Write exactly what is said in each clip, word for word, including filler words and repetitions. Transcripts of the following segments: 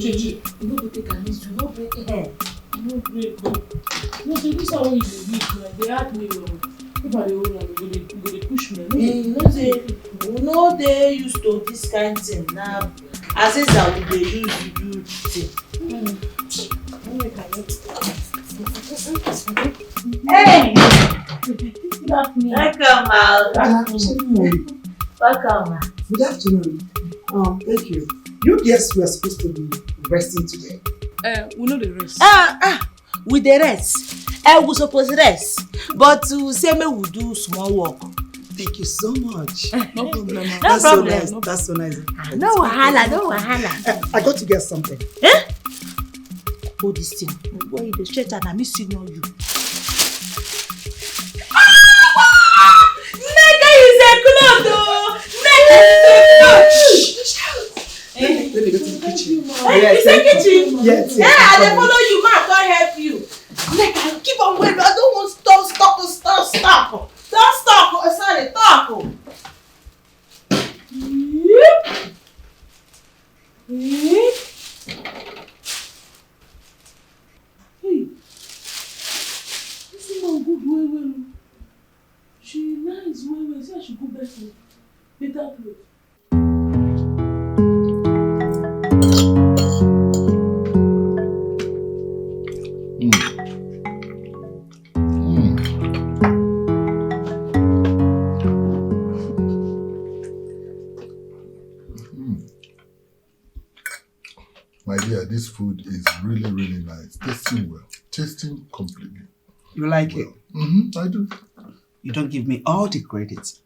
You no go take am easy, you no break head. You no break o. You know say this one wey you dey read now, e dey hard me o. If I dey hold am, you go dey, you go dey push me. No, you know say we no dey used to this kind thing. Na as is that we dey use you do thing. Hey! Good afternoon. Welcome, ma. Good afternoon. Welcome, ma. Good afternoon. Um, thank you. You guests were supposed to be resting today. Uh, we no dey rest. Ah, ah, we dey rest. Eh, we suppose rest. But we say make we do small work. Thank you so much. No problem. No problem. That's so nice. No wahala, no wahala. Eh, I got to get something. Eh? Hold this thing. Why you dey stretch am? Na me senior you. Nigga is a cloth o. Nigga is a cloth. Shh, shh. Let me, let me go to the kitchen. Eh, you say kitchen? Yes, yes. Eh, I dey follow you, ma come help you. Nigga, keep on waiting. I don't want stop, stop, stop, stop. Don't stop. Oh, sorry, stop. Yep. Eh? Hey, this woman good well well o. She nice well well. See as she go buy some better clothes. Mm. Mm. Mm. My dear, this food is really, really nice. Tasting well. Tasting completely. You like it? Mm-hmm, I do. You don't give me all the credit.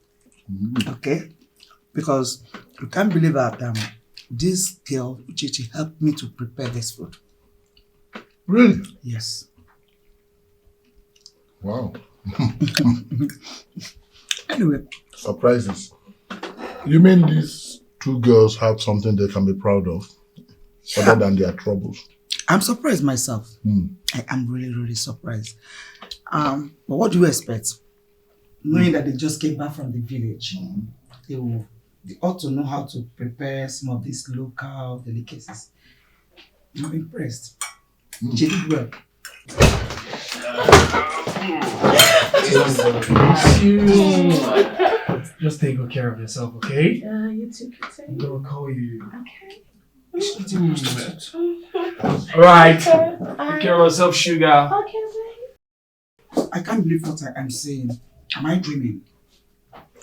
Mm-hmm. Okay? Because you can't believe that, um, this girl, Uchechi, helped me to prepare this food. Really? Yes. Wow. Anyway. Surprises. You mean these two girls have something they can be proud of other than their troubles? I'm surprised myself. Hmm. I am really, really surprised. Um, but what do you expect? Knowing that they just came back from the village, they will, they ought to know how to prepare some of these local delicacies. I'm impressed. She did well. Just take good care of yourself, okay? Uh, you too, Captain. I'm gonna call you. Okay. All right. Take care of yourself, sugar. Okay, babe. I can't believe what I am seeing. Am I dreaming?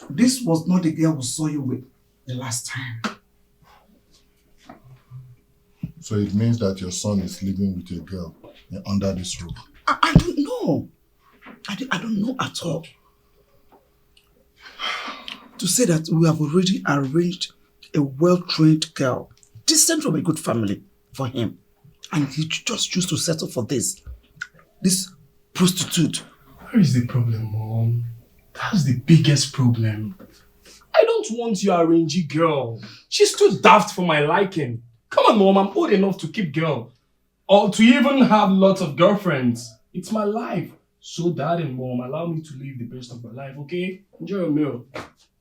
This was not the girl we saw you with the last time. So it means that your son is living with a girl, eh, under this roof? I, I don't know. I don't, I don't know at all. To say that we have already arranged a well-trained girl, decent from a good family, for him. And he just choose to settle for this. This prostitute. Where is the problem, Mom? That's the biggest problem. I don't want your arrangee girl. She's too daft for my liking. Come on, Mom, I'm old enough to keep girl. Or to even have lots of girlfriends. It's my life. So, Dad and Mom, allow me to live the best of my life, okay? Enjoy your meal.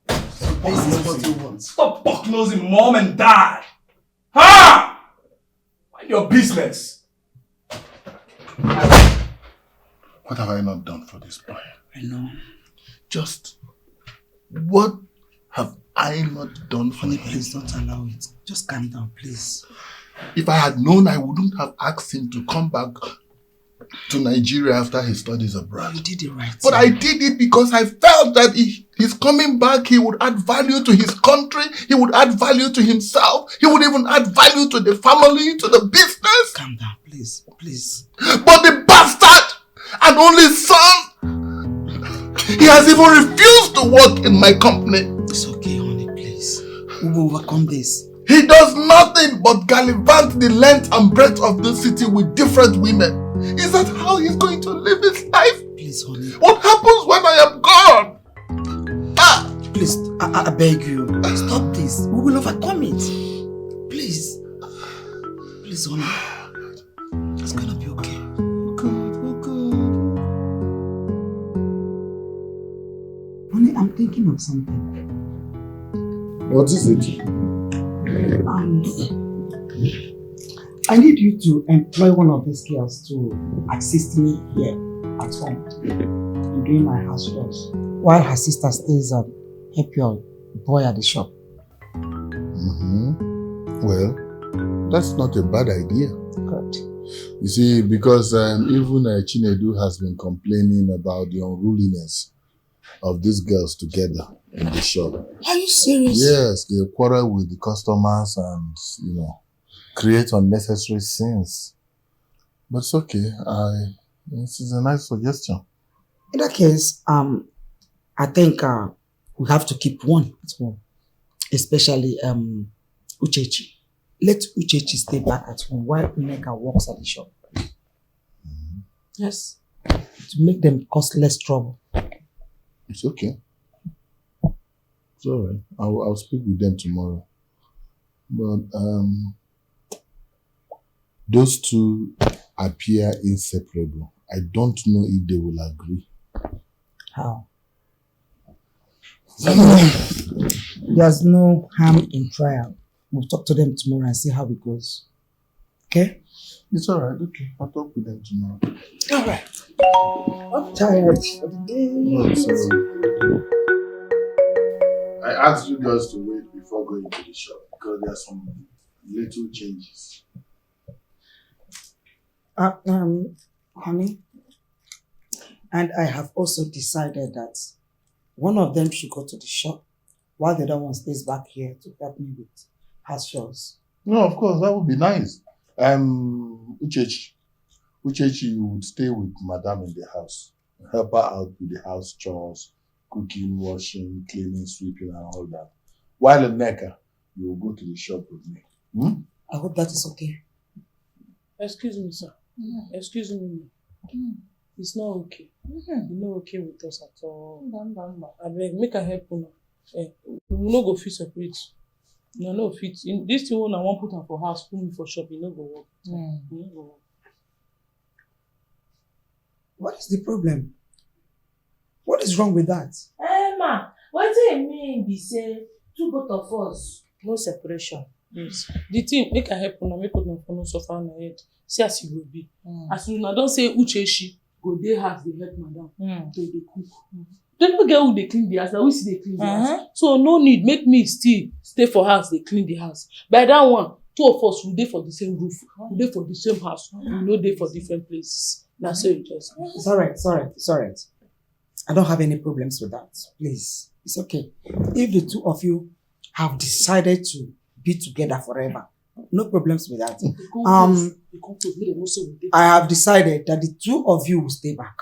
This is what you want. Stop buck nosing Mom and Dad. Ha! Mind your business. What have I not done for this boy? I know. Just what have I not done for him? Honey, please don't allow it. Just calm down, please. If I had known, I wouldn't have asked him to come back to Nigeria after his studies abroad. You did the right thing. But I did it because I felt that he, his coming back, he would add value to his country, he would add value to himself, he would even add value to the family, to the business. Calm down, please, please. But the bastard, an only son, he has even refused to work in my company. It's okay, honey, please. We will overcome this. He does nothing but gallivant the length and breadth of the city with different women. Is that how he's going to live his life? Please, honey. What happens when I am gone? Ah! Please, I, I beg you, stop this. We will overcome it. Please. Please, honey. It's gonna be okay. Oh God, oh God. Honey, I'm thinking of something. What is it? Um, I need you to employ one of these girls to assist me here at home in doing my house chores while her sister stays and help your boy at the shop. Mm-hmm. Well, that's not a bad idea. Good. You see, because um, even uh, Chinedu has been complaining about the unruliness of these girls together in the shop. Are you serious? Yes, they quarrel with the customers and, you know, create unnecessary scenes. But it's okay. I This is a nice suggestion. In that case, um, I think uh, we have to keep one at home, especially um, Uchechi. Let Uchechi stay back at home while Nneka works at the shop. Yes. To make them cause less trouble. It's okay. It's all right. I'll, I'll speak with them tomorrow. But um, those two appear inseparable. I don't know if they will agree. How? There's no harm in trial. We'll talk to them tomorrow and see how it goes. Okay? It's all right. Okay, I'll talk with them tomorrow. All right. I'm tired for the day. No, so I asked you girls to wait before going to the shop because there are some little changes. Uh, um, honey, and I have also decided that one of them should go to the shop while the other one stays back here to help me with house chores. No, of course, that would be nice. Um, Uchechi, Uchechi, you would stay with Madam in the house, help her out with the house chores, cooking, washing, cleaning, sweeping, and all that. While Nneka, you will go to the shop with me. Hmm? I hope that is okay. Excuse me, sir. Excuse me, ma. It's not okay. It's not okay with us at all. Abeg, make I help una. Eh, we no go fit separate. Una no fit. In, this thing wey una wan put am for house, put me for shop, e no go work. E no go work. What is the problem? What is wrong with that? Eh, ma, wetin e mean be say two both of us? No separation. Yes. The thing, make I help una, make una for no suffer una head. See as e go be. As una don say Uchechi go dey house dey help madam to dey cook. Dem no get who dey clean the house, na we still dey clean the house. So no need make me still stay for house dey clean the house. By that one, two of us, we dey for the same roof, we dey for the same house, we no dey for different places. Na so e just be. It's all right, it's all right, it's all right. I don't have any problems with that. Please, it's okay. If the two of you have decided to be together forever, no problems with that. Um, I have decided that the two of you will stay back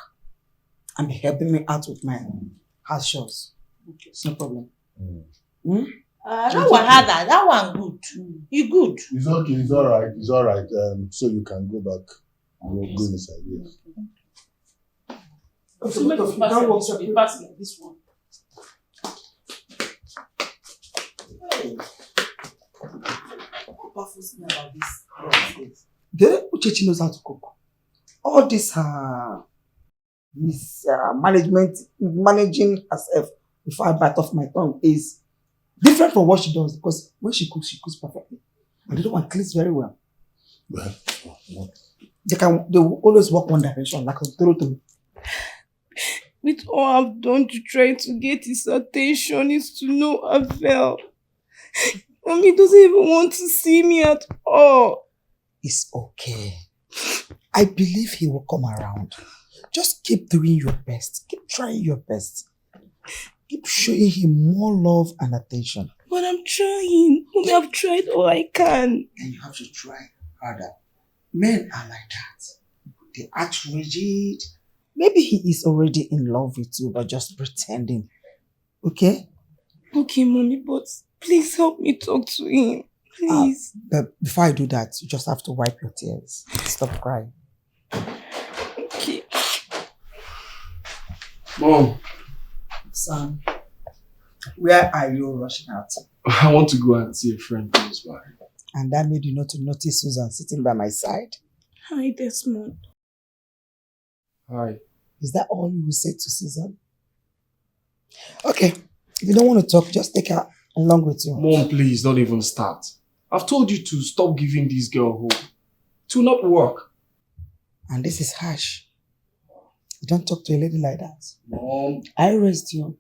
and be helping me out with my house chores. It's no problem. Uh, no wahala, that one good. E good. It's okay, it's all right, it's all right. Um, so you can go back. Go, go inside, yes. So make you pass like this, you pass like this one. What powerful smell of this? The Uchechi knows how to cook. All this uh, mis uh, management, managing herself before I bite off my tongue is different from what she does, because when she cooks, she cooks perfectly. And the other one cleans very well. They can they will always work one direction, like a toro toro. With all I've done to try to get his attention, it's to no avail. Mommy doesn't even want to see me at all. It's okay. I believe he will come around. Just keep doing your best. Keep trying your best. Keep showing him more love and attention. But I'm trying. Mommy, I've tried all I can. And you have to try harder. Men are like that. They act rigid. Maybe he is already in love with you, but just pretending. Okay? Okay, Mommy, but please help me talk to him. Please. Uh, but before I do that, you just have to wipe your tears. Stop crying. Okay. Mom. Son, where are you rushing out? I want to go and see a friend close by. And that made you not to notice Susan sitting by my side? Hi, Desmond. Hi. Is that all you will say to Susan? Okay, if you don't want to talk, just take her along with you. Mom, please, don't even start. I've told you to stop giving this girl hope. It will not work. And this is harsh. You don't talk to a lady like that. Mom. I raised you.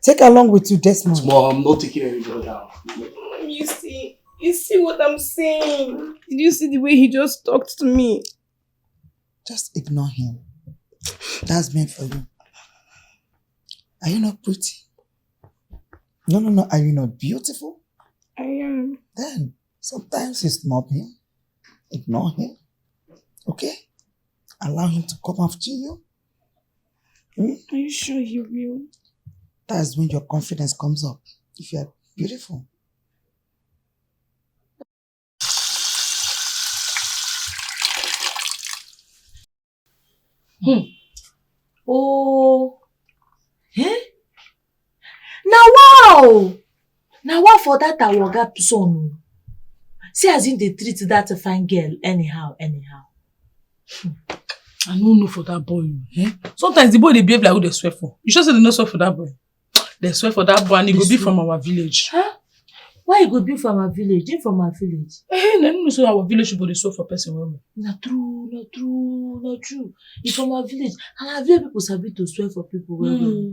Take along with you, Desmond. Mom, I'm not taking anybody down. You see, you see what I'm saying? Did you see the way he just talked to me? Just ignore him. That's meant for you. Are you not pretty? No, no, no. Are you not beautiful? I am. Then sometimes you snub him. Ignore him. Okay? Allow him to come after you. Hmm? Are you sure he will? That's when your confidence comes up. If you are beautiful. Hmm. Oh. Eh? Now wow. Now wow for that our oga son o. See as him dey treat that fine girl anyhow, anyhow. Hmm. I no know for that boy o. Eh? Sometimes the boy dey behave like who dey swear for. You sure say they no swear for that boy? They swear for that boy and he go be from our village. Huh? Why he go be from our village? Him from our village. Eh, I no know say our village people dey swear for person well well. Na true, na true, na true. He from our village. And our village people sabi to swear for people well well. Hmm.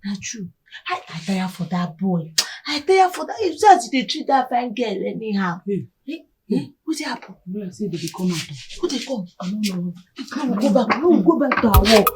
Na true. I, I tire for that boy. I tire for that. You see as you dey treat that fine girl anyhow. Hey. Eh? Eh? Wetin happen? Be like say they dey come out. Who dey come? I no know. Make we go back. Make we go back to our work.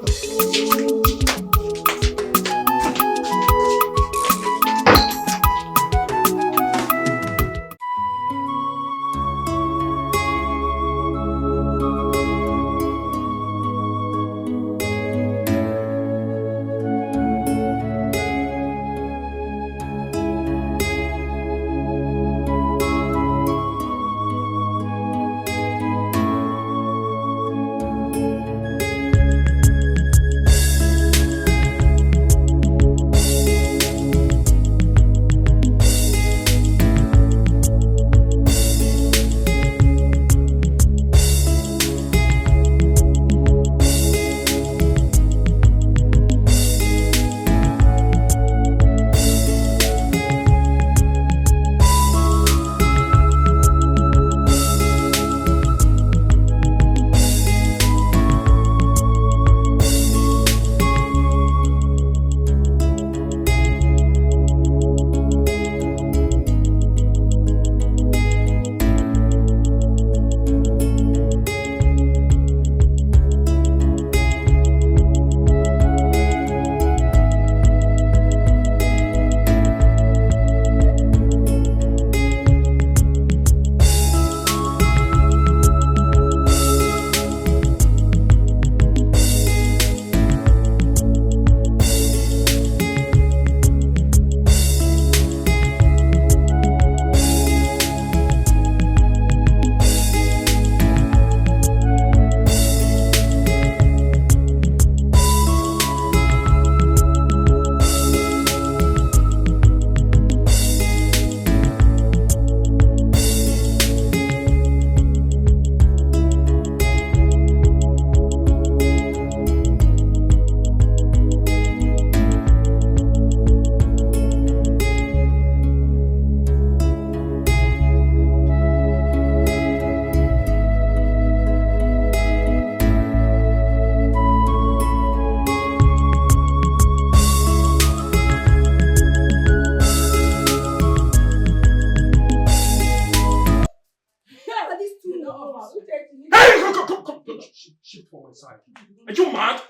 Hey, come, come, come, come, come. Shift, shift for my side. Are you mad?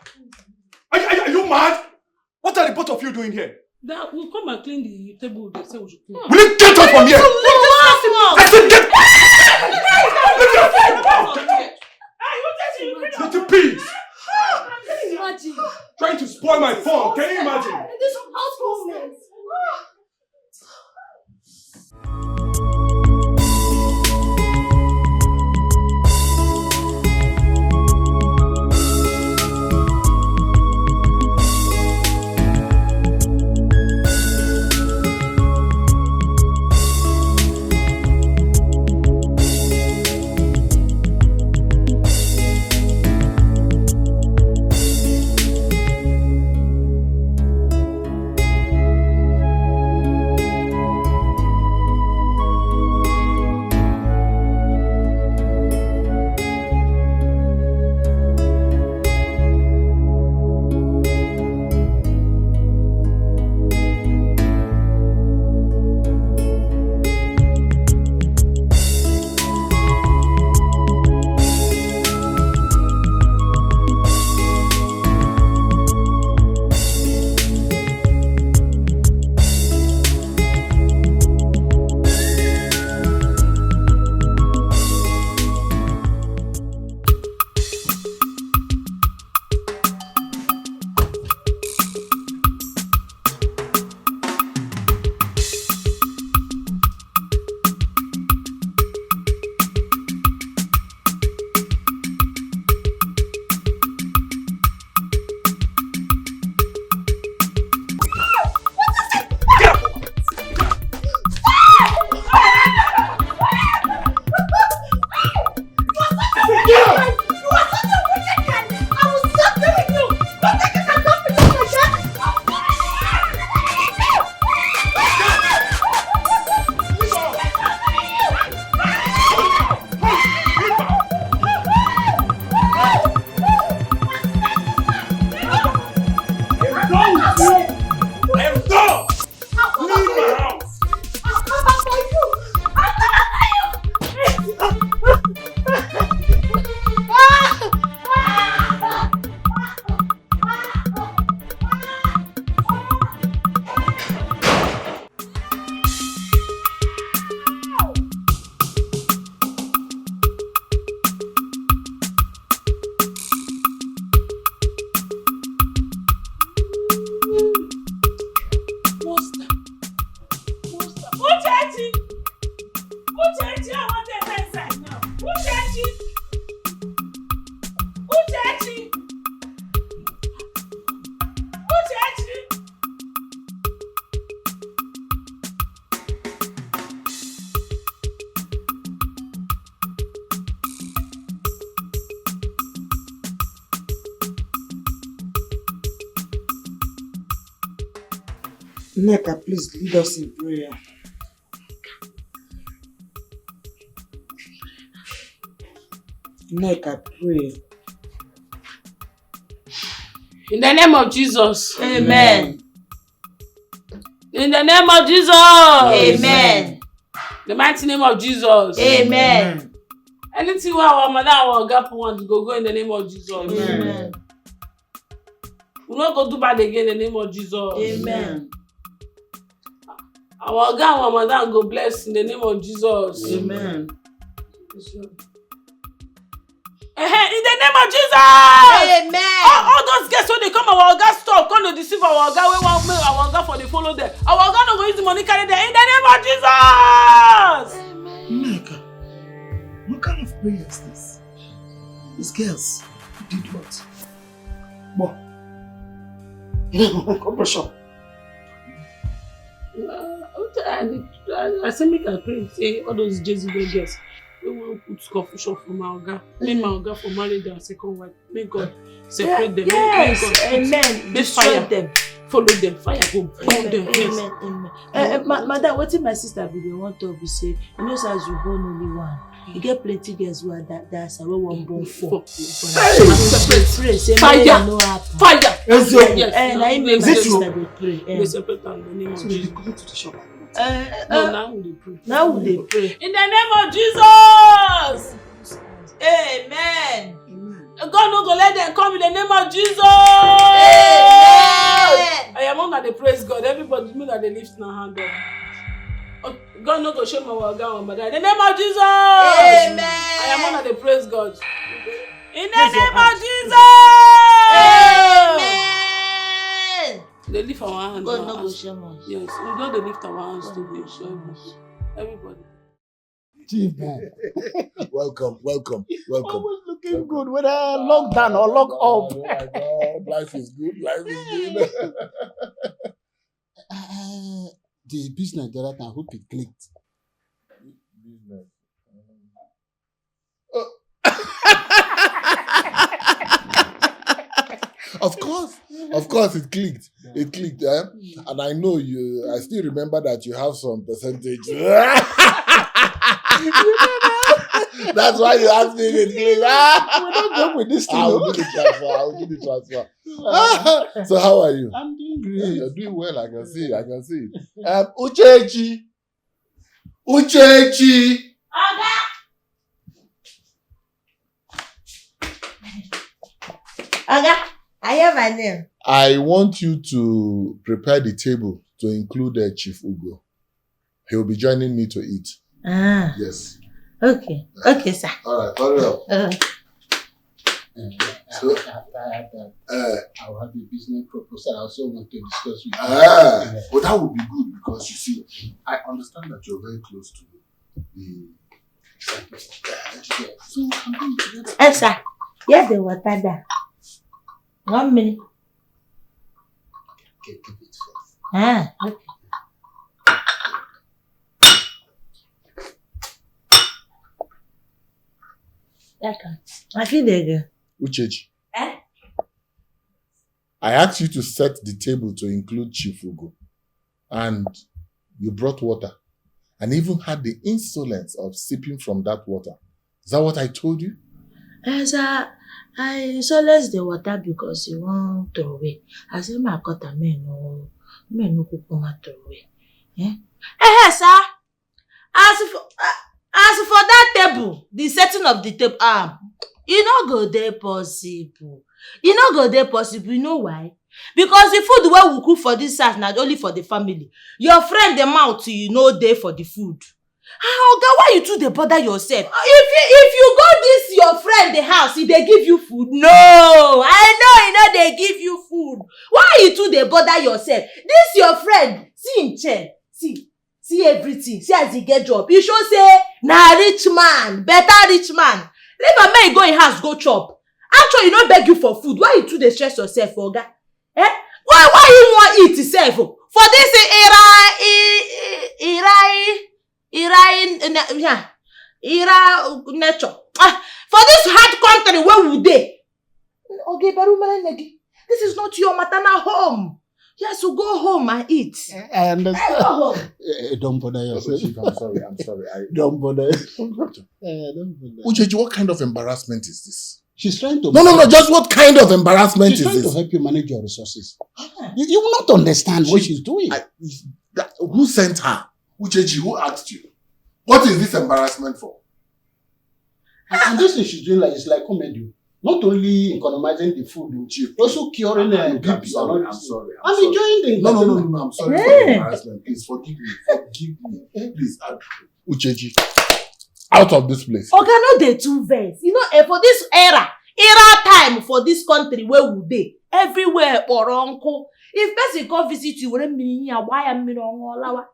Are, are, are you mad? What are the both of you doing here? That we come and clean the table. They say we should clean. Will you get up from here? I said get. Little peace. Imagine. Trying to spoil my fun. Can you imagine? This household mess. Nneka, please lead us in prayer. Nneka, pray. In the name of Jesus. Amen. In the name of Jesus. Amen. The mighty name of Jesus. Amen. Anything wey our mother and our oga put want go go in the name of Jesus. Amen. We no go do bad again in the name of Jesus. Amen. Our oga and our madam go bless in the name of Jesus. Amen. Eh, eh, in the name of Jesus. Amen. All, all those girls wey dey come our oga store come dey deceive our oga wey wan make our oga for dey follow them. Our oga no go use the money carry them in the name of Jesus. Nneka, what kind of prayer is this? These girls did what? But come for shop. Uh, I, I, I say make I pray say all those Jezebel girls wey wan put confusion for my oga, make my oga for marry their second wife, make God separate them. Yes. Make God put, Amen. make Destroy fire them. Follow them, fire go burn them. Amen. Amen. Amen. Uh, uh, ma- madam, wetin my sister be dey want talk be say, you know say as you born only one, you get plenty girls wey are that that side wey wan born four. Hey! Pray say Fire! No happen. Fire! Ezio. Yes. Eh, na him make my Ezio. Sister dey pray. They Eh. Separate them in the name of So they Jesus. come to the shop. Eh, No, eh, now we dey pray. Now we dey pray. In the name of Jesus. Amen. God no go let them come in the name of Jesus. Amen. I am una dey praise God. Everybody, make una dey lift una hand up. Oh, God no go show my oga and madam. In the name of Jesus. Amen. I am una dey praise God. In the Raise your name of hand. Jesus. Amen. Dey lift our hand. God Our no go hands. Shame us. Yes, we just dey lift our hands to the show. Everybody. Chief, man. Welcome, welcome, welcome. Always looking good, whether lockdown or lock up. Oh my God, life is good, life is good. Uh, the business the other time, hope it clicked. Business. Of course, of course, it clicked. It clicked, eh? And I know you. I still remember that you have some percentage. That's why you asked me if it clicked. Ah, We don't joke with this thing. I will Oh. do the transfer. I will do the transfer. So how are you? I'm doing Yeah, great. You're doing well. I can see. I can see. Um, Uchechi, Uchechi. Oga, I hear my name. I want you to prepare the table to include uh, Chief Ugo. He will be joining me to eat. Ah, Yes. Okay. Okay, sir. All right. Hurry up. Uh, So, After that, uh, I'll have a business proposal I also want to discuss with you. ah, well, that would be good because you see, I understand that you're very close to the. So we can do it together. Eh, sir. Here's the water there. One minute. Okay, keep it first. Ah, okay. That can. I feel the girl. Uchechi. Eh? I asked you to set the table to include Chief Ugo, and you brought water and even had the insolence of sipping from that water. Is that what I told you? Eh, sir, I insolence the water because he won't throw away. I say, my cut a man no, man no cook come throw away. Eh? Eh, eh, sir. As for uh, as for that table, the setting of the table, ah, e no go dey possible. E no go dey possible. You know why? Because the food wey we cook for this house na only for the family. Your friend dem out, you no dey for the food. Ah, oga, why you too dey bother yourself? If you if you go this your friend the house, e dey give you food? No, I know e no dey give you food. Why you too dey bother yourself? This your friend, see him chair, see, see everything, see as he get job. E show say na rich man, better rich man. Leave am make e go him house go chop. Actually, e no beg you for food. Why you too dey stress yourself, oga? Eh? Why why you wan eat sef? For this ira i- i- ira i- ira i- ne- yeah, ira nature. Ah, for this hard country where we dey. Oge beru mere negi. This is not your maternal home. Just to go home and eat. I understand. Go home. Eh, don't bother yourself. Chief, I'm sorry. I'm sorry. I, Don't bother. Eh, don't bother. Uchechi, what kind of embarrassment is this? She's trying to. No, no, no. Just what kind of embarrassment She's is trying to this? Help you manage your resources. You, you will not understand what she's doing. I, that, who sent her? Uchechi, who asked you? What is this embarrassment for? And this thing she's doing like it's like comedy. Not only economizing the food, oh, Chief, also curing uh, Look, I'm B P and sorry. all I'm this. sorry. I'm I'm sorry. enjoying the No, no, no, entertainment. no, no. I'm sorry for Eh. the embarrassment. Please forgive me. Forgive me. Please, uh, Uchechi, out of this place. Oga, no dey too vex. You know, eh, for this era, era time for this country where we dey, everywhere kpọrọ nkụ. If person come visit you, were mmiri ya, why am mmiri ọṅụ lawa?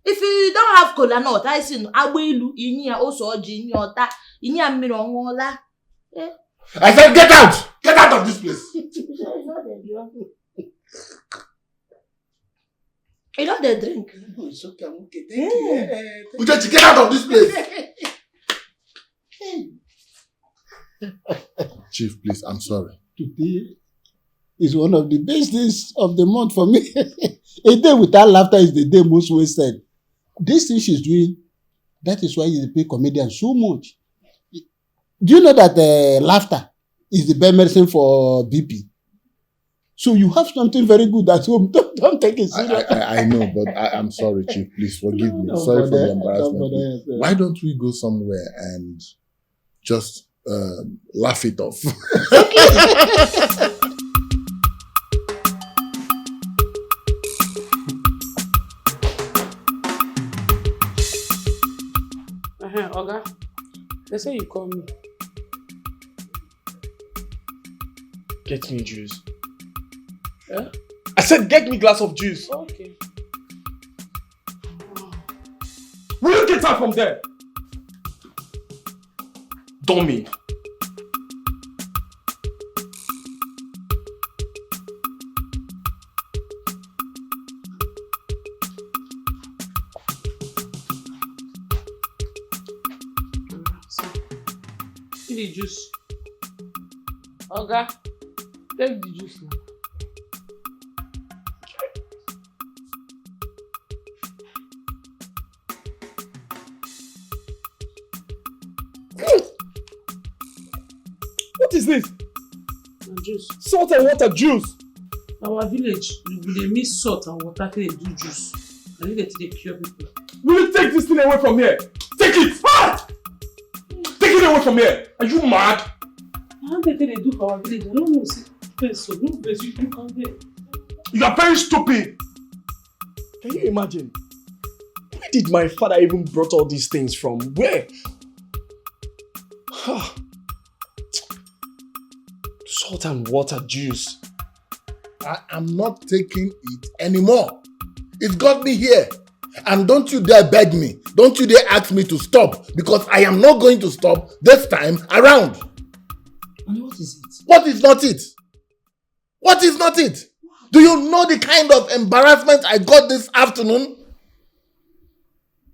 If you don't have kola nut, I see agba ilu, inye ya ose ọjị, inye ọta, inye ya mmiri ọṅụ la. I said, get out! Get out of this place. You don't dey drink. No, it's okay. I'm okay. Thank you. Eh, eh, Uchechi, get out of this place. Chief, please, I'm sorry. Today is one of the best days of the month for me. A day without laughter is the day most wasted. This thing she's doing, that is why they pay comedians so much. Do you know that uh, laughter is the best medicine for B P? So you have something very good at home. Don't, don't take it I, serious. I, I know, but I, I'm sorry, Chief. Please forgive me. Don't Sorry for bother, the don't embarrassment. bother yourself. Why don't we go somewhere and just um, laugh it off? Uh-huh, Oga, they say you call me. Get me juice. Eh? I said, get me glass of juice. Okay. Will you get out from there? Dummy. See the juice. Oga, take the juice now. What is this? Na juice. Salt and water juice. Our village, we dey mix salt and water take dey do juice. I think they take dey cure people. Will you take this thing away from here? Take it! Ah! Take it away from here! Are you mad? How they take dey do for our village? I don't know. See, place so no place you can dey. You are very stupid. Can you imagine? Where did my father even brought all these things from? Where? Salt and water juice. I am not taking it anymore. It's got me here. And don't you dare beg me. Don't you dare ask me to stop because I am not going to stop this time around. And what is it? What is not it? What is not it? Do you know the kind of embarrassment I got this afternoon?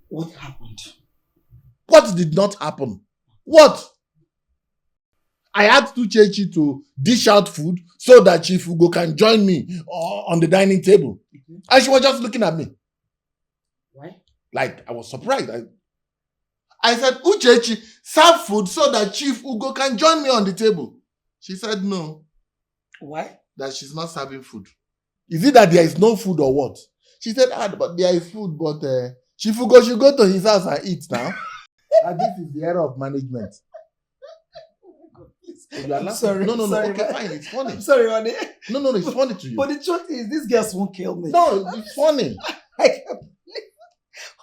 What happened? What did not happen? What? I asked Uchechi to dish out food so that Chief Ugo can join me o- on the dining table. And she was just looking at me. Why? Like, I was surprised. I, I said, Uchechi, serve food so that Chief Ugo can join me on the table. She said no, Why? that she's not serving food. Is it that there is no food or what? She said, ah, but there is food, but uh, Chief Ugo should go to his house and eat now. And this is the era of management. You are laughing. Sorry, No, no, no. sorry, Okay, man. Fine. It's funny. I'm sorry, honey. No, no, no. It's funny to you. But the truth is, this girl won't kill me. No, it's funny. I can't believe.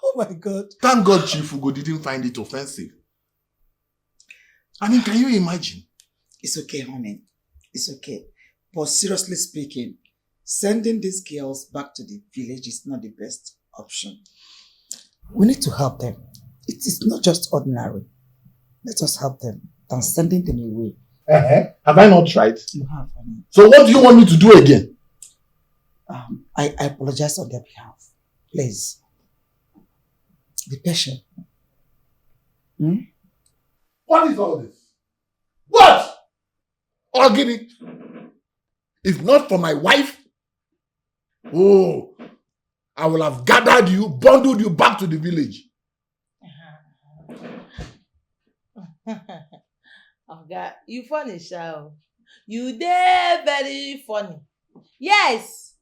Oh my God. Thank God Chief Ugo didn't find it offensive. I mean, can you imagine? It's okay, honey. It's okay. But seriously speaking, sending these girls back to the village is not the best option. We need to help them. It is not just ordinary. Let us help them than sending them away. Uh-huh. Have I not tried? You have, honey. So what do you want me to do again? Um, I, I apologize on their behalf. Please. Be patient. Hmm? What is all this? What? Ogini, if not for my wife, Oh, I will have gathered you, bundled you back to the village. Oga, you funny sha o. You dey very funny. Yes.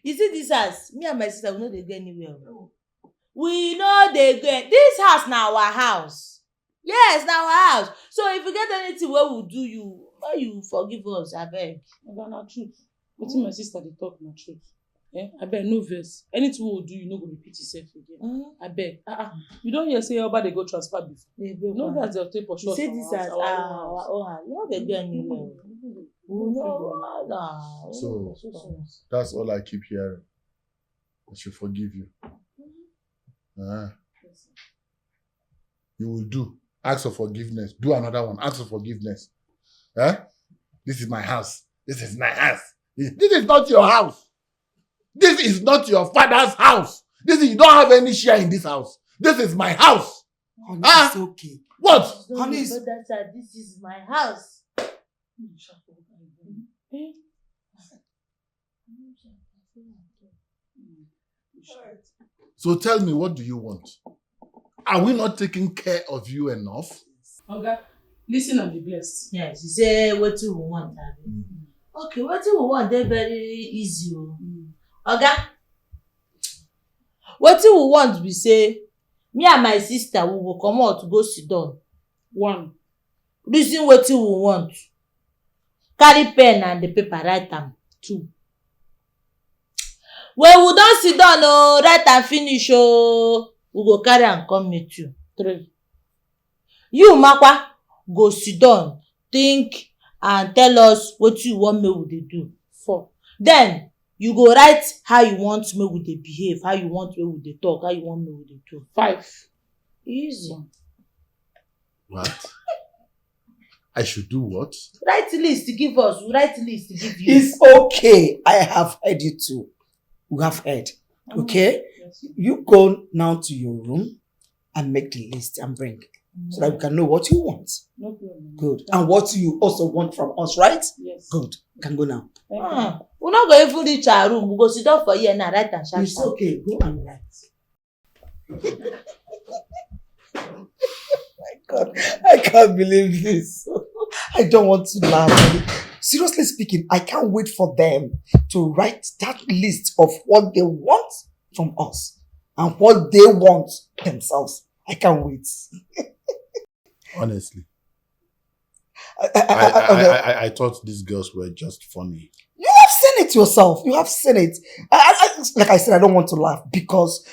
You see this house, me and my sister, we no dey go anywhere o. We no dey go. This house na our house. Yes, na our house. So if you get anything wey we do you, make you forgive us, abeg. Oga, na truth. Wetin my sister dey talk na truth. Eh, abeg, no vex. Anything wey we do you, no go repeat itself again. Mm. Abeg, ah ah, you don hear say Oba dey go transfer before? No vex, dem take pursue us from our own house. You say this as our own house. You no dey go anywhere. We no, ah, na. So, that's all I keep hearing. I should forgive you. Ah. You will do. Ask for forgiveness. Do another one. Ask for forgiveness. Eh? This is my house. This is my house. This is not your house. This is not your father's house. This is, you don't have any share in this house. This is my house. Honey, ah, it's okay. What? Honey, it's... This is my house. So tell me, what do you want? Are we not taking care of you enough? Oga, listen and be blessed. Yes, you say wetin we want, abi? Mm. Okay, wetin we want dey very easy o. Mm. Oga, wetin we want be say me and my sister, we go comot go sit down. One. Reason wetin we want. Carry pen and the paper, write am. Two. When we don sit down o, write am finish o, we go carry am come meet you. Three. You, Makwa, go sit down, think and tell us wetin you want make we dey do. Four. Then you go write how you want make we dey behave, how you want make we dey talk, how you want make we dey do. Five. Easy. What? I should do what? Write list, give us. We write list, give you. It's okay. I have heard you too. We have heard. Okay? Yes. You go now to your room and make the list and bring, so that we can know what you want. No problem. Good. And what you also want from us, right? Yes. Good. You can go now. Thank you. Ah, we no go even reach our room. We go sit down for here now, write and shout. It's okay. Go and write. My God, I can't believe this. I don't want to laugh. Seriously speaking, I can't wait for them to write that list of what they want from us and what they want themselves. I can't wait. Honestly, I, I, I, I, I, I, I thought these girls were just funny. You have seen it yourself. You have seen it. I, I, I, like I said, I don't want to laugh because,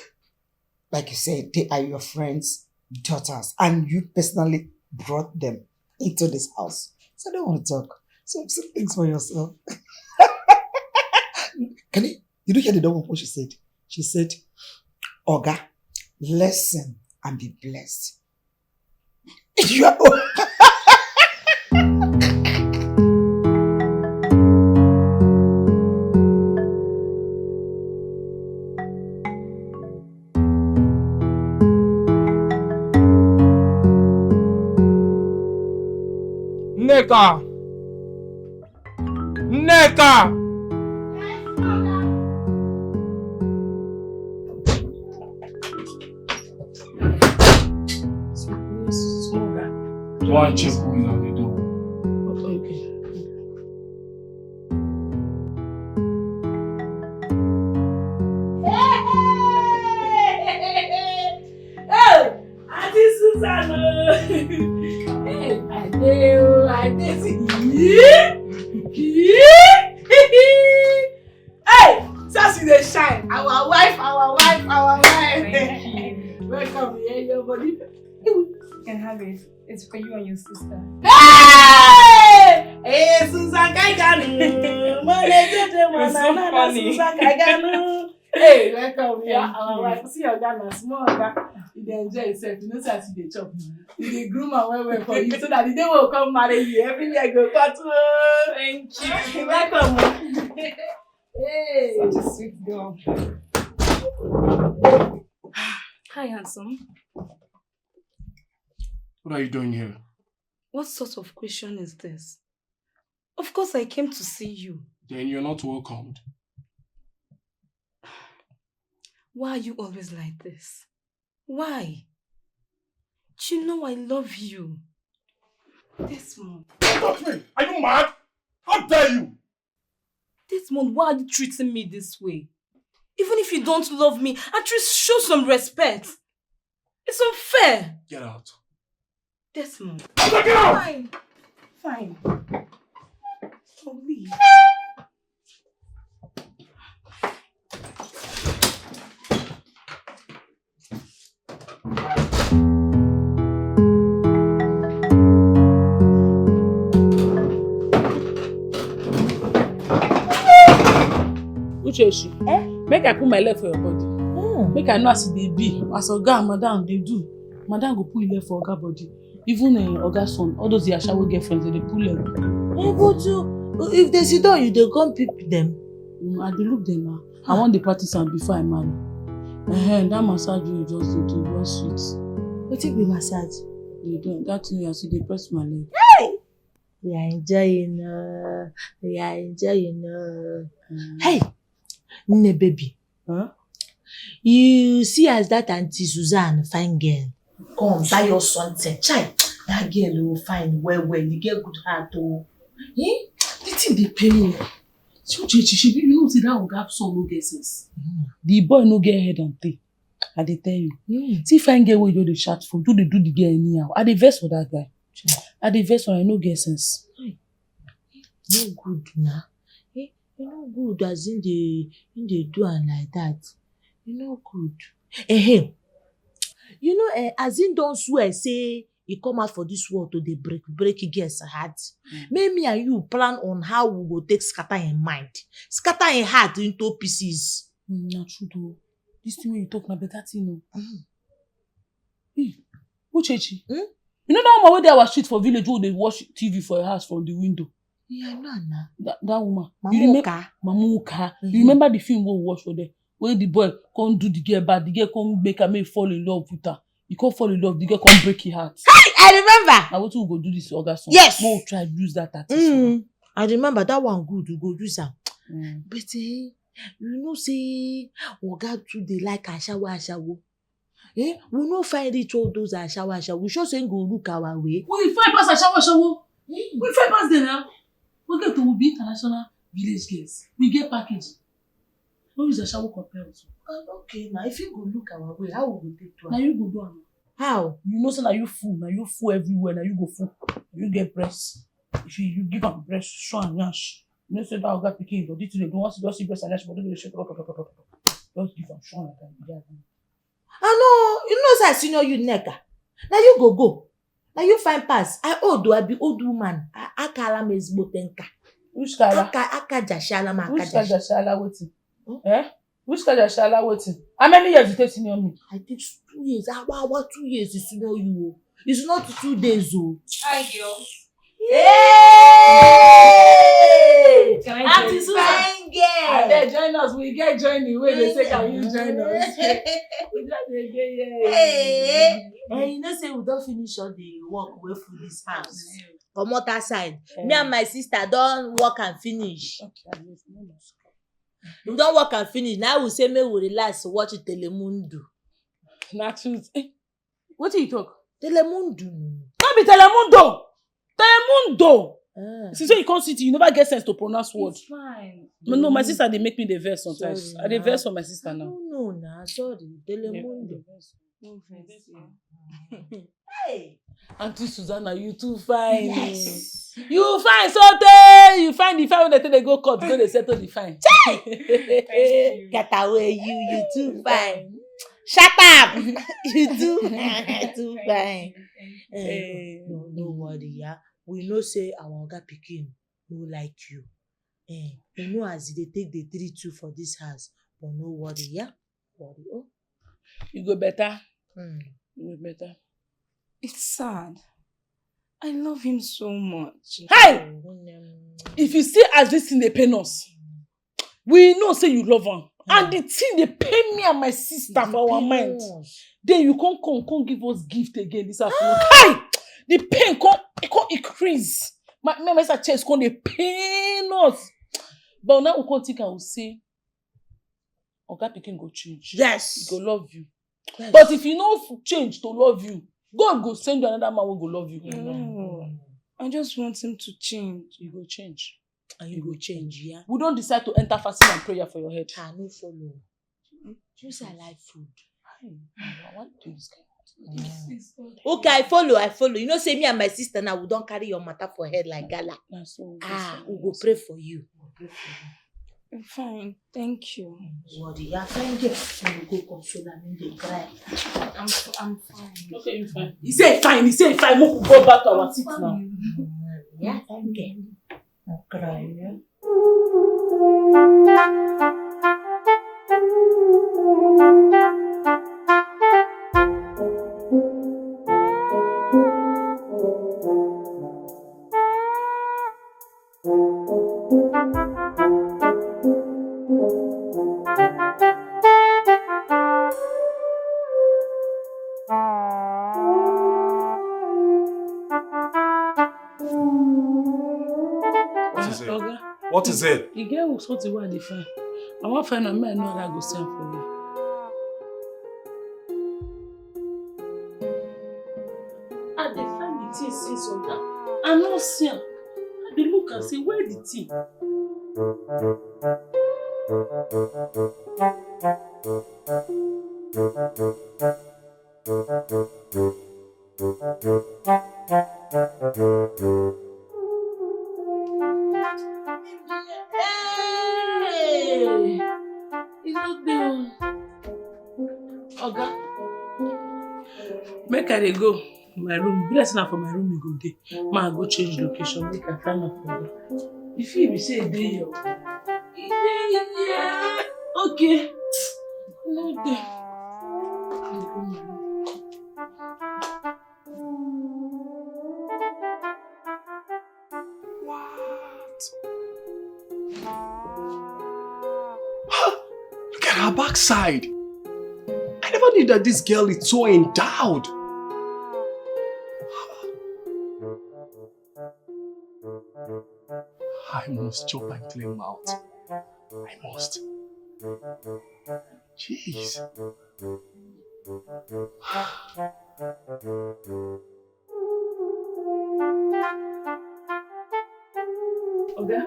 like you said, they are your friends' daughters, and you personally brought them into this house. So I don't want to talk. So, so things for yourself. Can you? Did you hear the dog what she said? She said, "Oga, listen and be blessed." You are... Nneka! Nneka! Small guy. Go and check who is at the door. Okay. Hey, Auntie Susan o. Hey, I dey o, I dey see. Hey, so she dey shine. Our wife, our wife, our wife. Thank you. Welcome, yeah, your body. You can have it. It's for you and your sister. Hey! Hey, Susan Kaiganu. Mole jeje. It's so manana, funny. Susan Kaiganu. Hey, welcome. Yeah, thank you. Our wife. See your Ghana, small Ghana. You dey enjoy yourself. You know, say as you dey chop, you dey groom am well well for you, so that the day we come marry you, everywhere go cut. Thank you. Welcome. Hey. Such a sweet girl. Hi, handsome. What are you doing here? What sort of question is this? Of course, I came to see you. Then you're not welcomed. Why are you always like this? Why? You know I love you. Desmond. Touch me! Are you mad? How dare you? Desmond, why are you treating me this way? Even if you don't love me, at least show some respect. It's unfair. Get out. Desmond. Get out! Fine. Fine. I'll leave. Uchechi, eh? Make I put my leg for your body. Mm. Make I know as e dey be. As oga and madam dey do, madam go put your leg for oga body. Even uh, oga son, all those ashawo girlfriends, they dey pull leg. Eh, but uh, if they sit down, you dey come pick them. Mm, I dey look them now. I wan dey practice am before I marry. Uh-huh, that massage you just dey do, just sweet. Wetin be massage? You do that thing as you dey press my leg. We are enjoying. Uh, we are enjoying. Uh. Mm. Hey, Nne baby. Huh? You see as that Auntie Suzanne fine girl. Come buy us something. Chai, that girl oh fine well well. You get good heart oh. Eh? The thing dey pain me. So Uchechi, shebi you know say that oga son no get sense. Mm. The boy no get head and tail. I dey tell you. Mm. See fine girl wey you dey shout for, you dey do the girl anyhow. I dey vex for that guy. I dey vex for, I no get sense. No good na. Eh, e no good as him dey him dey do am like that. E no good. Ehem. You know, eh, as him don swear say he come out for this world to dey break break girls heart. Mm. Make me and you plan on how we go take scatter him mind, scatter him heart into pieces. Mm, na true though. This thing wey you talk na better thing o. Mm. Hey, Uchechi, hmm? You know that woman wey dey our street for village wey dey watch T V for her house from the window? Yeah, I know na. That, that woman. Mama Uka. Mama Uka. Mm-hmm. You remember the film we watch for there? Where the boy come do the girl bad, the girl come make her make fall in love with her. He come fall in love, the girl come break his heart. Hey, I remember. Now what we go do this oga son? Yes. Mo try use that tactics. Mm, I remember that one good. We go use am. Mm. But eh, you know say oga too dey like ashawo ashawo. Eh? We no find reach all those ashawo ashawo. We sure say go look our way. We find pass ashawo ashawo. Mm. We find pass them now. We get to be international village girls. We get package. No use ashawo compare us. Uh, okay, now if you go look our way, how we go take to? Now you go do am. How? You know say na you fool, na you fool everywhere, na you go fool. You get breast. If you, you give am breast, show am nyash. You know say that oga pikin body too dey go once you just see breast and nyash, body go dey shake. Just give am show am like that. I know, you know say I senior you neka. Now you go go. Now you fine pass. I old o, I be old woman. I akala me ezigbote nka. Which kala? Aka aka jashala ma aka. Which kala jashala wetin? Hmm? Eh? Which kala jashala wetin? How many years you take senior me? I take two years. Awa awa two years is senior you o. It's not two days o. Hi girl. Hey! Auntie Susan. Fine girl. Abeg join us. We get joining. Wait, they say can you join us? We just dey dey here. Hey! And you know say we don finish all the work wey full this house. Comot outside. Me and my sister don work and finish. Okay, I know. We don work and finish. Now we say make we relax, watch Telemundo. Na truth. Eh, wetin you talk? Telemundo. No be Telemundo. Telemundo. Ah. Since when you come city, you never get sense to pronounce word. It's fine. No, no, my sister dey make me dey vex sometimes. Sorry, I dey vex for my sister now. No, no, na sorry. Telemundo. No vex. Hey. Auntie Susanna, you too fine. Yes. You fine so tey. You find the fine wey dey take dey go court, go dey settle the fine. Chai! Get away, you, you too fine. Shut up! You too, too fine. Eh, no, no worry, yeah. We know say our oga pikin no like you. Eh, we know as e dey take dey treat you for this house, but no worry, yeah. Worry, oh. You go better. Mm. You go better. It's sad. I love him so much. Hey! If you see as this thing dey pain us, we know say you love am. And the thing dey pain me and my sister for our mind. Then you come come come give us gift again this afternoon. Hey! The pain come e come increase. My my my sister chest come dey pain us. But now we come think am we say Oga pikin go change. Yes. He go love you. Yes. But if you no f- change to love you, God go send you another man who go love you. No. I just want him to change. You go change. And you go change, yeah. We don't decide to enter fasting and prayer for your head. I no follow. You say I like food. Hi, I want to do this kind of thing. Okay, I follow, I follow. You know, say me and my sister now, we don't carry your matter for head like gala. Na so we Ah, say we go yes. Pray for you. Fine, thank you. Worry, yeah, fine girl. You go console am, he dey cry. I'm, f- I'm fine. Okay, you fine. He say fine. He say fine. Make we go back to our seat now. Yeah, fine girl. Cry, yeah. What is it? Oga, What is it? e get something wey I dey find. I wan find am, make I know how I go send for you. I dey find the thing since, Oga. I no see am. I dey look and say, where the thing? Hey! E no dey o. Oga, make I dey go my room. Be like say na for my room e go dey. Ma go change location, make I find am for you. If e be say e dey here, e dey here. Okay. E no dey. What? Look at her backside. I never knew that this girl is so endowed. I must chop and clean mouth. I must. Jeez. Oga,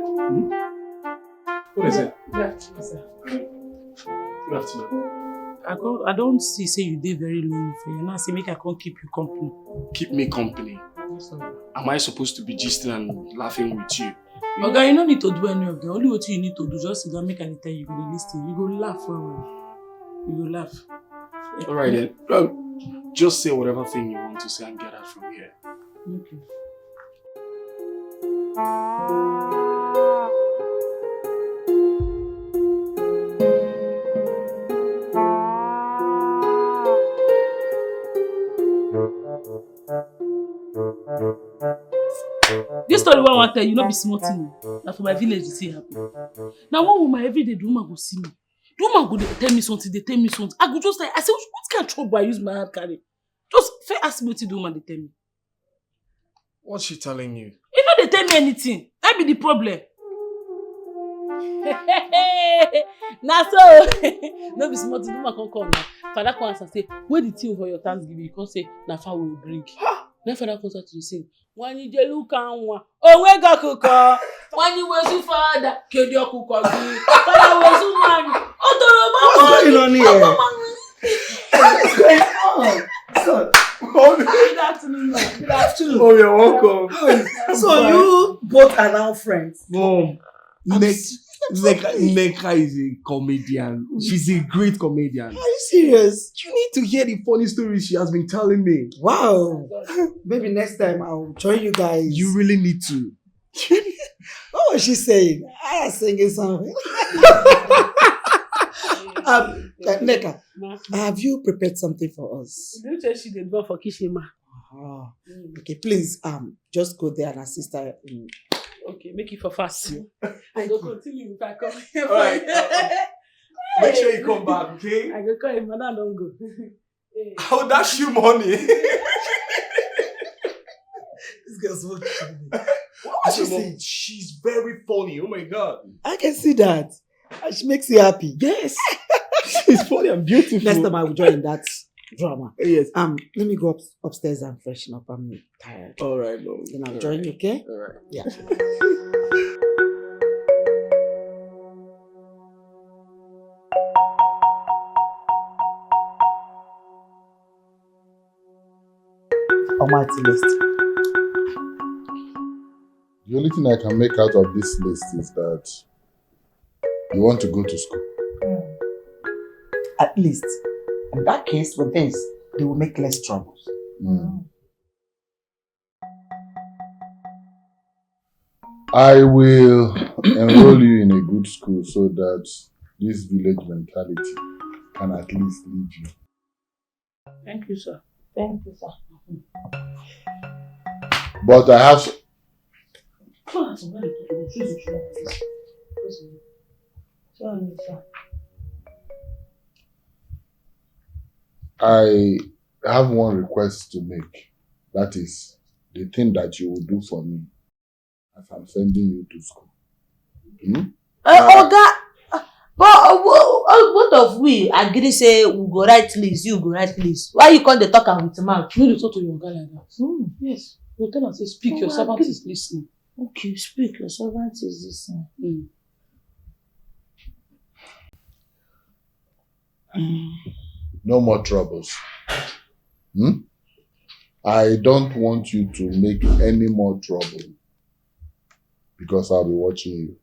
What is it? good afternoon, sir. Good afternoon. I go. I don see say you dey very lonely for here. Now say make I come keep you company. Keep me company. Yes, sir. Am I supposed to be gisting and laughing with you? Oga, you no need to do any of them. Only wetin you need to do, just sit down, make I dey tell you, you go dey listen. You go laugh well well. You go laugh. All right then. Um, just say whatever thing you want to say and get out from here. Okay. This story wey I wan tell you no be small thing o. Na for my village the thing happen. Na one woman every day the woman go see me. The woman go dey tell me something, dey tell me something. I go just like, I say, what kind of trouble I use my hand carry? Just first ask me wetin the woman dey tell me. What's she telling you? E no dey tell me anything. That be the problem. Na so no be small thing. The woman come come now. Father come ask am say, where the thing for your Thanksgiving? You come say na fowl we bring. Na father come start to dey sing. Nwanyi jelu ka nwa. Onwe ga kuko. Nwanyi wezu father. Kedi okuko gi. Father wezu nwanyi. Otoro What's going on here? What's going on? So, Good afternoon, ma. Good afternoon. Oh, you're welcome. So you both are now friends. Mom, I'm Nek- s- I'm so Neka, pleased. Neka is a comedian. She's a great comedian. Are you serious? You need to hear the funny stories she has been telling me. Wow. Maybe next time I'll join you guys. You really need to. What was she saying? I was singing something. um, uh, Neka, Ma. Have you prepared something for us? Do you think she dey do for kitchen, ma? Ah, okay, please, um, just go there and assist her. In... Okay, make it for fast. I go continue if I come. All right, uh, uh, make sure you come back, okay? I go call him, madam don go. I'll dash you money. This girl's so cute. What was she Mom, saying? She's very funny. Oh my god. I can see that. And she makes you happy. Yes. It's funny and beautiful. Next time I will join in that drama. Yes. Um, let me go up, upstairs and freshen up. I'm tired. All right, mom. Then I'll join you, okay? All right. Yeah. Almighty list. The only thing I can make out of this list is that you want to go to school. Mm. At least, in that case, with this, they will make less troubles. Mm. I will enroll you in a good school so that this village mentality can at least leave you. Thank you, sir. Thank you, sir. But I have. Sorry, sir. I have one request to make. That is the thing that you will do for me as I'm sending you to school. Hmm? Uh, oga, but uh, both of we agree say we go write list, you go write list. Why you come dey talk am with mouth? You dey talk to your oga like that? Mm. Yes. You tell am say speak, your servant is listening. Okay, speak, your servant is listening. Mm. Mm. No more troubles. Hmm? I don't want you to make any more trouble because I'll be watching you.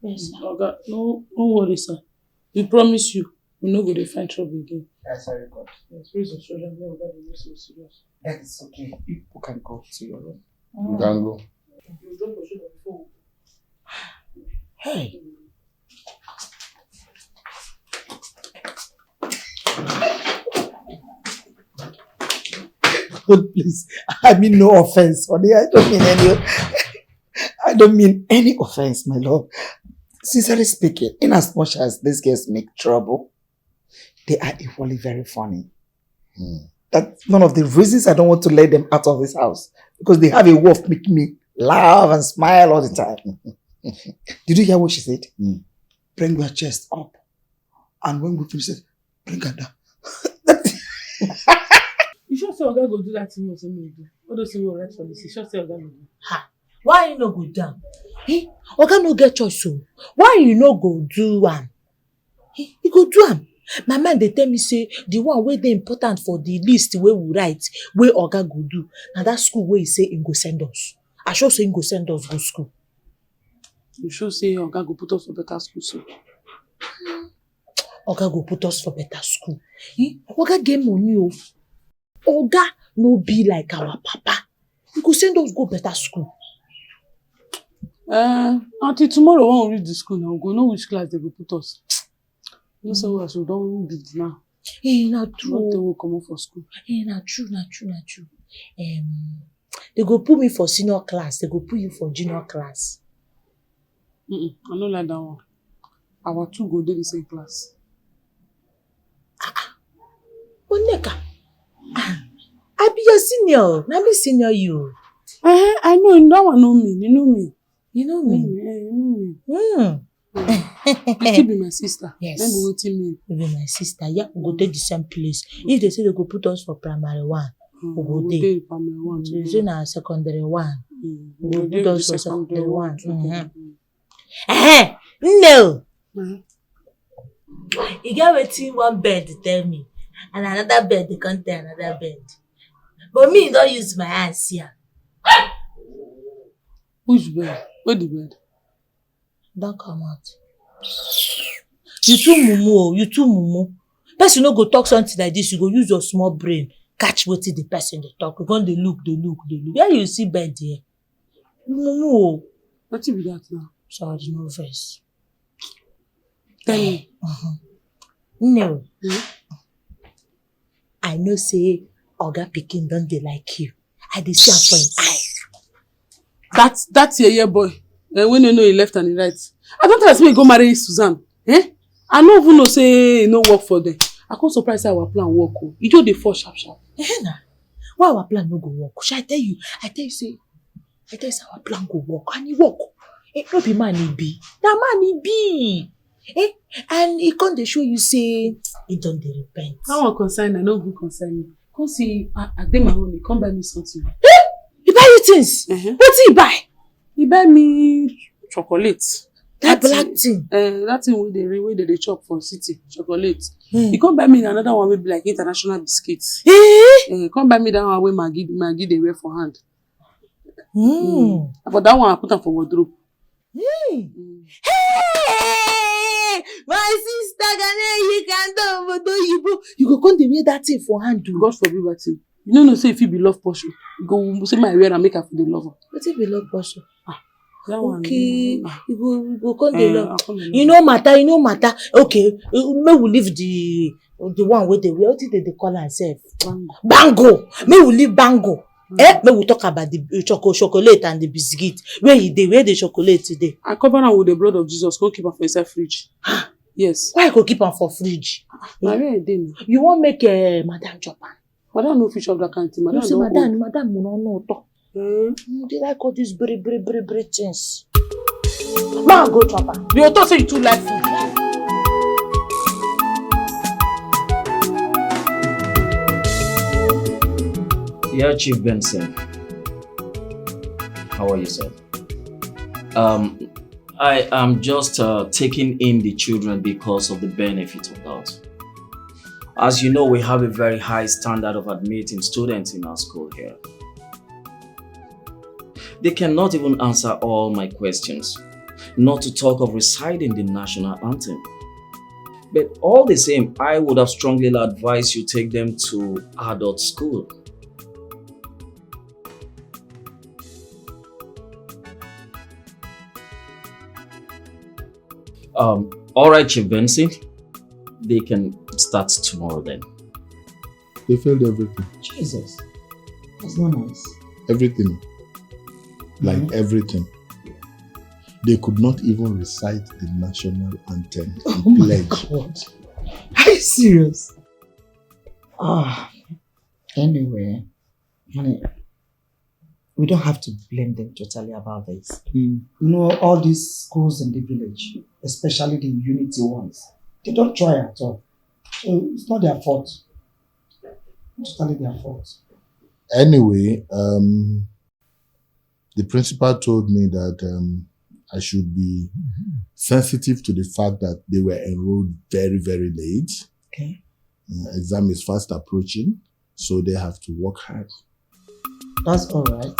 Yes, sir. Oga, no, no worry, sir. We promise you, we no go dey find trouble again. That's very good. Yes, praise the children. May God be with you, serious. That is okay. You people can go to your room. You can go. You drop your shoulder before. Hey. God, please. I mean no offense, honey. I don't mean any. I don't mean any offense, my love. Sincerely speaking, in as much as these girls make trouble, they are equally very funny. Hmm. That's one of the reasons I don't want to let them out of this house, because they have a way of making me laugh and smile all the time. Did you hear what she said? Hmm. Bring your chest up. And when we finish, say, bring her down. You sure say Oga go do that thing you say make do? All those things we write for this, you sure say Oga go do? Ha! Why you no go do am? Eh? Oga no get choice o. Why you no go do am? Eh, he go do am. My mind dey tell me say the one wey dey important for the list wey we write, wey Oga go do, na that school wey he say he go send us. I sure say he go send us go school. You sure say Oga go put us for better school so? Oga go put us for better school. Eh? Oga get money o. Oga no be like our papa. He go send us go better school. Uh, until tomorrow when we reach the school now, we go know which class they go put us. You know say we as we don big now. Eh, na true. Don tey we comot for school. Eh, na true, na true, na true. Um, they go put me for senior class. They go put you for junior class. Mm-mm, I no like that one. Our two go dey the same class. Onyeka, ah, I be your senior. Na me senior you. Uh-huh, I know. That one no mean. You know me. You know me. Mm, eh, you know me. Hmm. You still be my sister. Yes. Let me wait me. You be my sister. Yeah, we go take the same place. If they say they go put us for primary one, hmm, we go dey. Primary one. They say na secondary one. Hmm. We go put us for secondary one. Mm-hmm. Eh, no. Mm-hmm. E get wetin one bird tell me, and another bird dey come tell another bird. But me don use my eye see am. Which bird? Where the bird? Don come out. You too mumu o, you too mumu. Person no go talk something like this, you go use your small brain catch wetin the person dey talk. You come dey look, dey look, dey look. Where you see bird here? You mumu o. Wetin be that now? Sorry, no vex. Tell me. Uh-huh. No. Hmm? I know say Oga pikin don dey like you. I dey see am for him eye. That that yeye boy, eh, wey no know him left and him right. I don tell am say make he go marry Susan. Eh? I no even know say e no work for them. I come surprise say our plan work o. E just dey fall sharp sharp. Eh na. Why our plan no go work? Shall I tell you? I tell you say, I tell you say our plan go work and e work. Eh, no be man e be. Na man e be. Eh? And he come dey show you say he don dey repent. That one concern, I no go concern me. Come see, I, I dey my own, he come buy me something. He buy you things? Uh-huh. Wetin he buy? He buy me chocolate. That black thing. Uh, that thing wey dey wey dey dey chop for city, chocolate. Mm. He come buy me another one wey be like international biscuit. Eh? Uh, he come buy me that one wey Maggie Maggie dey wear for hand. Mm. Mm. But that one I put am for wardrobe. Mm. Mm. Hey! My sister, Ghanaian, you can do obodo oyibo. You go come dey wear that thing for hand o. God forbid that thing. You no know say if you be love portion, you go say my wear and make am for the lover. Wetin be love portion? Ah, that one. Okay, you go you go come dey love. You know matter, you know matter. Okay, uh, make we leave the the one wey dey wear. Wetin dey dey call am sef? Bangle. Bangle. Make we leave bangle. Eh, make we talk about the uh, choco chocolate and the biscuit. Where e dey? Where the chocolate dey? I cover am with the blood of Jesus. Come keep am for inside fridge. Yes. Why you go keep am for fridge? Na where e dey now? You wan make uh, madam chop am? Madam no fit chop that kind thing. Madam no say madam, madam no no talk. Mm. Mm, they like all these bri bri bri bri things. Ma go chop am. You talk say you too like food. Yeah, Chief Benson. How are you, sir? Um, I am just uh, taking in the children because of the benefit of that. As you know, we have a very high standard of admitting students in our school here. They cannot even answer all my questions, not to talk of reciting the national anthem. But all the same, I would have strongly advised you take them to adult school. Um, all right, Chief Benson, they can start tomorrow then. They failed everything. Jesus, that's not nice. Everything. Like mm-hmm. everything. They could not even recite the national anthem. Oh my pledge. God. Are you serious? Ah, anyway, honey, we don't have to blame them totally about this. Mm. You know, all these schools in the village, especially the Unity ones, they don't try at all. So it's not their fault. Not totally their fault. Anyway, um, the principal told me that um, I should be sensitive to the fact that they were enrolled very, very late. Okay. Uh, exam is fast approaching, so they have to work hard. That's all right.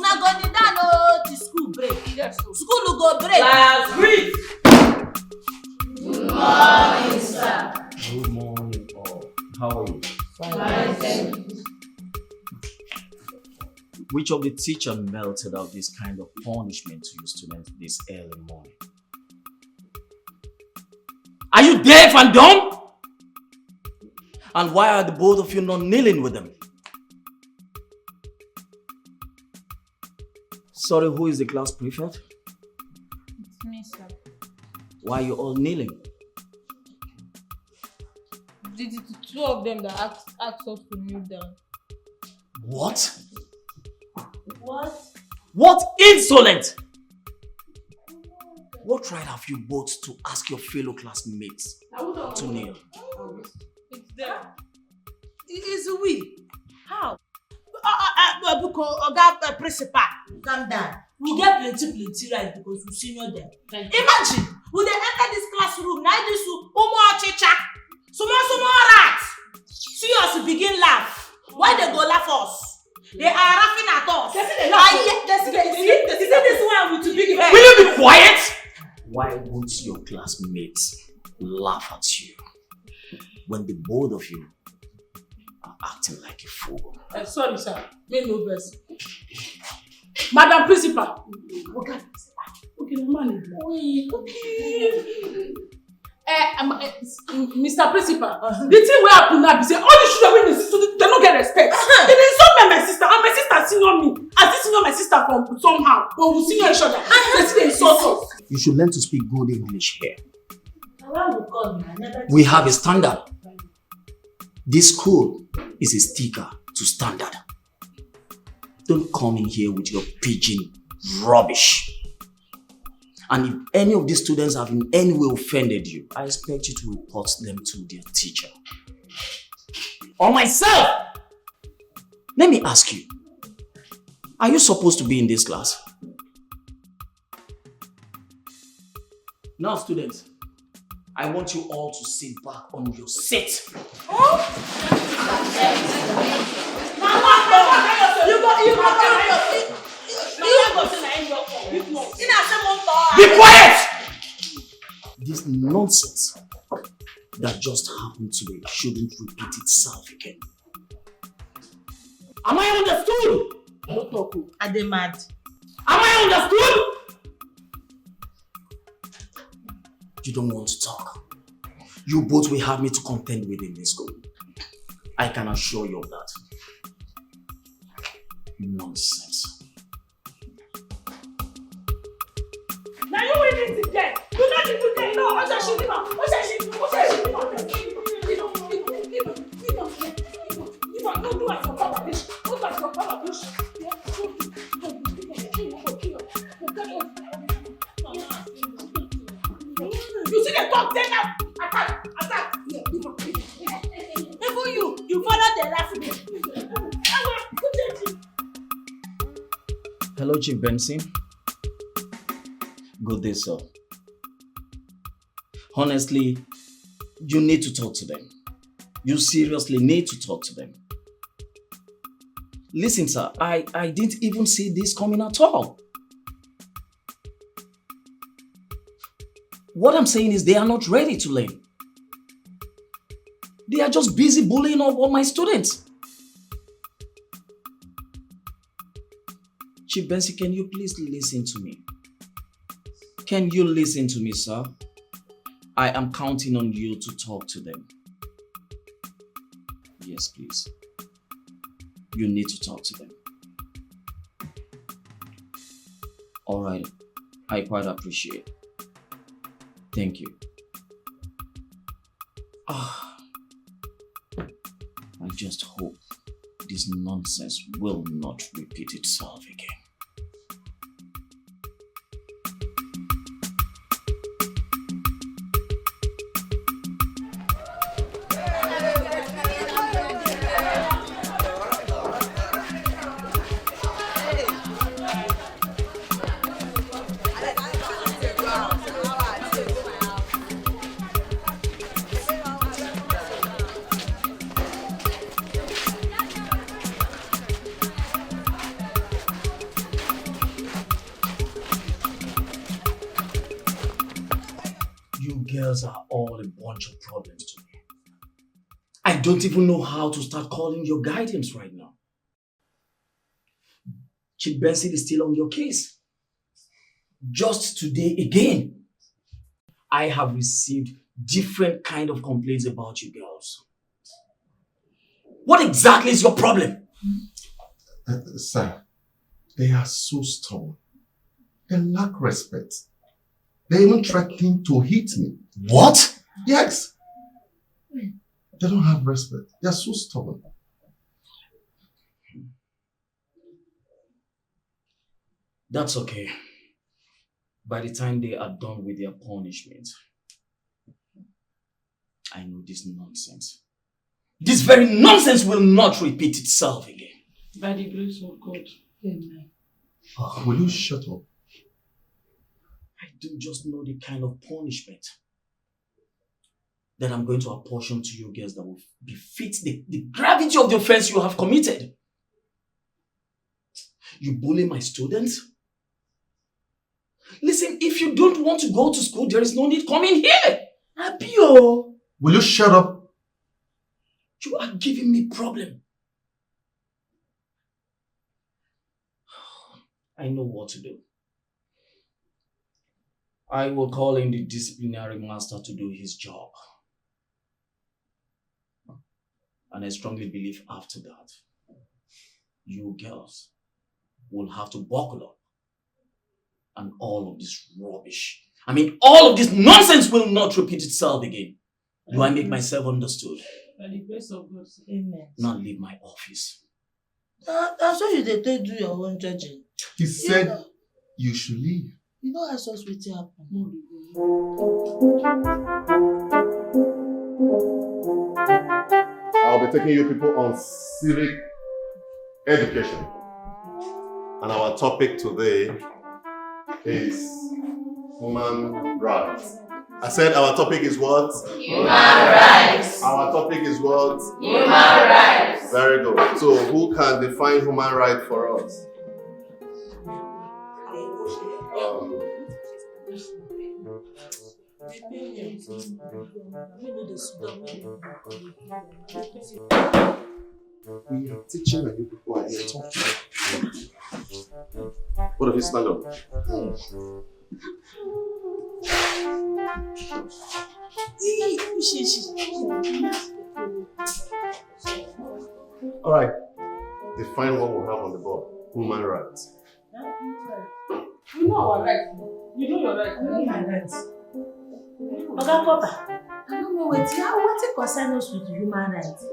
Una go kneel down o till school break. Yes, sir. School go break. Class break. Good morning, sir. Good morning, all. How are you? Fine, thank you. Which of the teacher meted out this kind of punishment to your students this early morning? Are you deaf and dumb? And why are the both of you not kneeling with them? Sorry, who is the class prefect? It's me, sir. Why are you all kneeling? The, the, the two of them that asked, asked us to kneel down. What? What? What insolent! What right have you both to ask your fellow classmates to kneel? It's them. It is we. How? Uh, uh, uh, uh, because Oga, uh, principal, calm down. We get plenty, plenty right because we senior them. Thank you. Imagine, we dey enter this classroom, now this ụmụ ọchịcha, small, small rat, see us begin laugh. Why they go laugh us? They are laughing at us. They see the laugh. I hear, they see, they see, they see this one with big head. Will you be quiet? Why won't your classmates laugh at you when the both of you are acting like a fool? Uh, sorry, sir. Me no vex. Madam Principal. Okay, okay, man. Okay. Eh, um, eh, s-, m-, Mister Principal, the thing wey happen now be say all the children wey dey see, they no get respect. Uh-huh. They dey insult me and my sister, and my sister senior me. As this senior my sister from somehow, but we senior each other. Uh-huh. They still dey insult us. You should learn to speak good English here. We have a standard. This school is a sticker to standard. Don't come in here with your pidgin rubbish. And if any of these students have in any way offended you, I expect you to report them to their teacher. Or myself! Let me ask you, are you supposed to be in this class? Now, students, I want you all to sit back on your seat. Oh? You go, you go, you go, you go. Be quiet! This nonsense that just happened today shouldn't repeat itself again. Am I understood? No talk o. I dey mad. Am I understood? You don't want to talk. You both will have me to contend with in this school. I can assure you of that. Nonsense. Now you will need to get. You know the today. No, what shall she do? What shall she do? What shall she do? Leave am, leave am, leave am, leave am, leave am, leave am. Don't do as your father wish. Don't do as your father wish. You see the talk, take out. Attack, attack. Even you, you follow the last name. Hello, Chief Benson. Good day, sir. Honestly, you need to talk to them. You seriously need to talk to them. Listen, sir, I, I didn't even see this coming at all. What I'm saying is they are not ready to learn. They are just busy bullying all, all my students. Chief Benson, can you please listen to me? Can you listen to me, sir? I am counting on you to talk to them. Yes, please. You need to talk to them. All right. I quite appreciate. Thank you. Ah, I just hope this nonsense will not repeat itself again. Girls are all a bunch of problems to me. I don't even know how to start calling your guidance right now. Chief Benson is still on your case. Just today again, I have received different kind of complaints about you girls. What exactly is your problem? Uh, sir, they are so stubborn. They lack respect. They even threatening to hit me. What? Yes. They don't have respect. They are so stubborn. That's okay. By the time they are done with their punishment, I know this nonsense. This very nonsense will not repeat itself again. By the grace of God. Amen. Will you shut up? I do just know the kind of punishment that I'm going to apportion to you girls that will befit the, the gravity of the offense you have committed. You bully my students? Listen, if you don't want to go to school, there is no need coming here. Abio. Will you shut up? You are giving me problem. I know what to do. I will call in the disciplinary master to do his job. And I strongly believe after that, you girls will have to buckle up. And all of this rubbish, I mean, all of this nonsense will not repeat itself again. Do I make myself understood? By the grace of God. Amen. Now leave my office. That's why you dey take do your own judging. He said you should leave. You know how us wetin happen. I'll be taking you people on civic education. And our topic today is human rights. I said our topic is what? Human rights. Our topic is what? Human rights. Very good. So who can define human rights for us? Um, we are teaching and you people are here talking. What if you stand up? All right. Define what we have on the board. Human rights. You know our rights. You know your rights. You know my rights. Oga Kopa, I no know wetin how wetin concern us with human rights.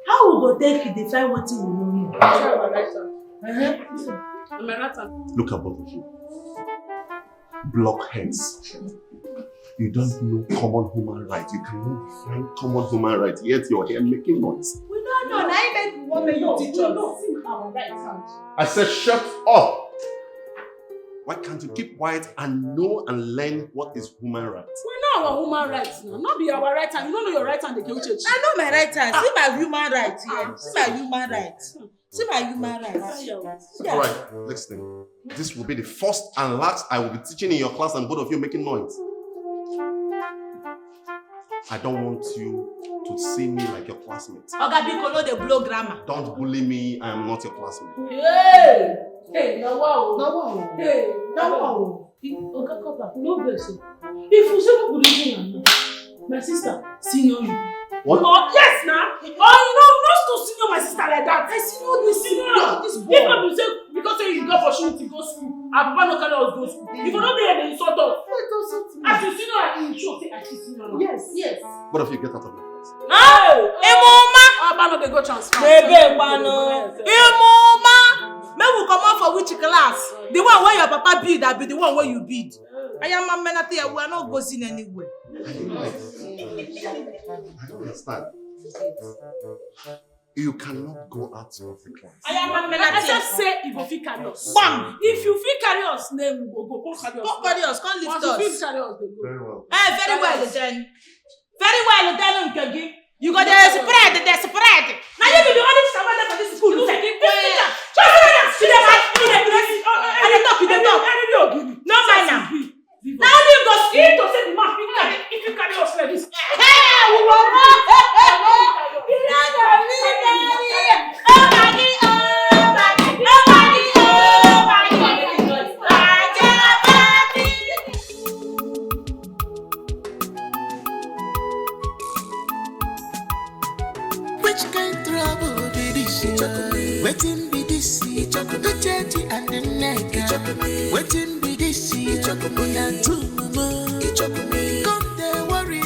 How we go take define wetin we no know? That's our right hand. Uh-huh. My right hand. Look at both of you. Blockheads. You don't know common human rights. You cannot define common human rights. Yet you're here making noise. We don't know. Na him make we wan make you teach us. Our right hand. I said, shut up. Why can't you keep quiet and know and learn what is human rights? We know our human rights now. Not be our right hand. You don't know your right hand, the guilt. I know my right hand. See my human right here. See my human right. See my human right. All right, listen. This will be the first and last I will be teaching in your class, and both of you making noise. I don't want you to see me like your classmates. Oga Biko no dey blow grammar. Don't bully me. I am not your classmate. Hey! Hey, now wow. Na wa o. Hey, Na wa o. Oga Kopa, no vex o. If you say no go reason am now, my sister, senior you. What? Oh, yes na. Oh, you know, not to senior my sister like that. I senior you, senior you. This boy. If not you say because say you got opportunity go school, our papa no carry us go school. If you no dey here, dey insult us. As you senior, I insult say I see senior now. Yes, yes. Both of you get out of my class. Hey! Emoma. Our papa no dey go transfer. Bebe pano. Emoma. Make we comot for which class? The one wey your papa build, abi the one wey you build? Ayama menate ya we are not going anywhere. I don't understand. You cannot go out of the class. Ayama menate. Except say if you fit carry us. Bam! If you fit carry us, then we go go. Come carry us. Come carry us, come lift Once you fit us. Carry us, dey go. Very well. Eh, very well then. Very well then, Nkegi. You go dey spread, dey spread. Now you be the only teacher wey dey for this school. You keep quiet. Just sit down. You dey mad. You dey crazy. I dey talk, you dey talk. No mind am. Now only you go see to say the man fit carry, if you carry us. Which kind trouble be this? Wetin be this? Uchechi and the nigga. Wetin be this? Una too mumu. Come dey worry.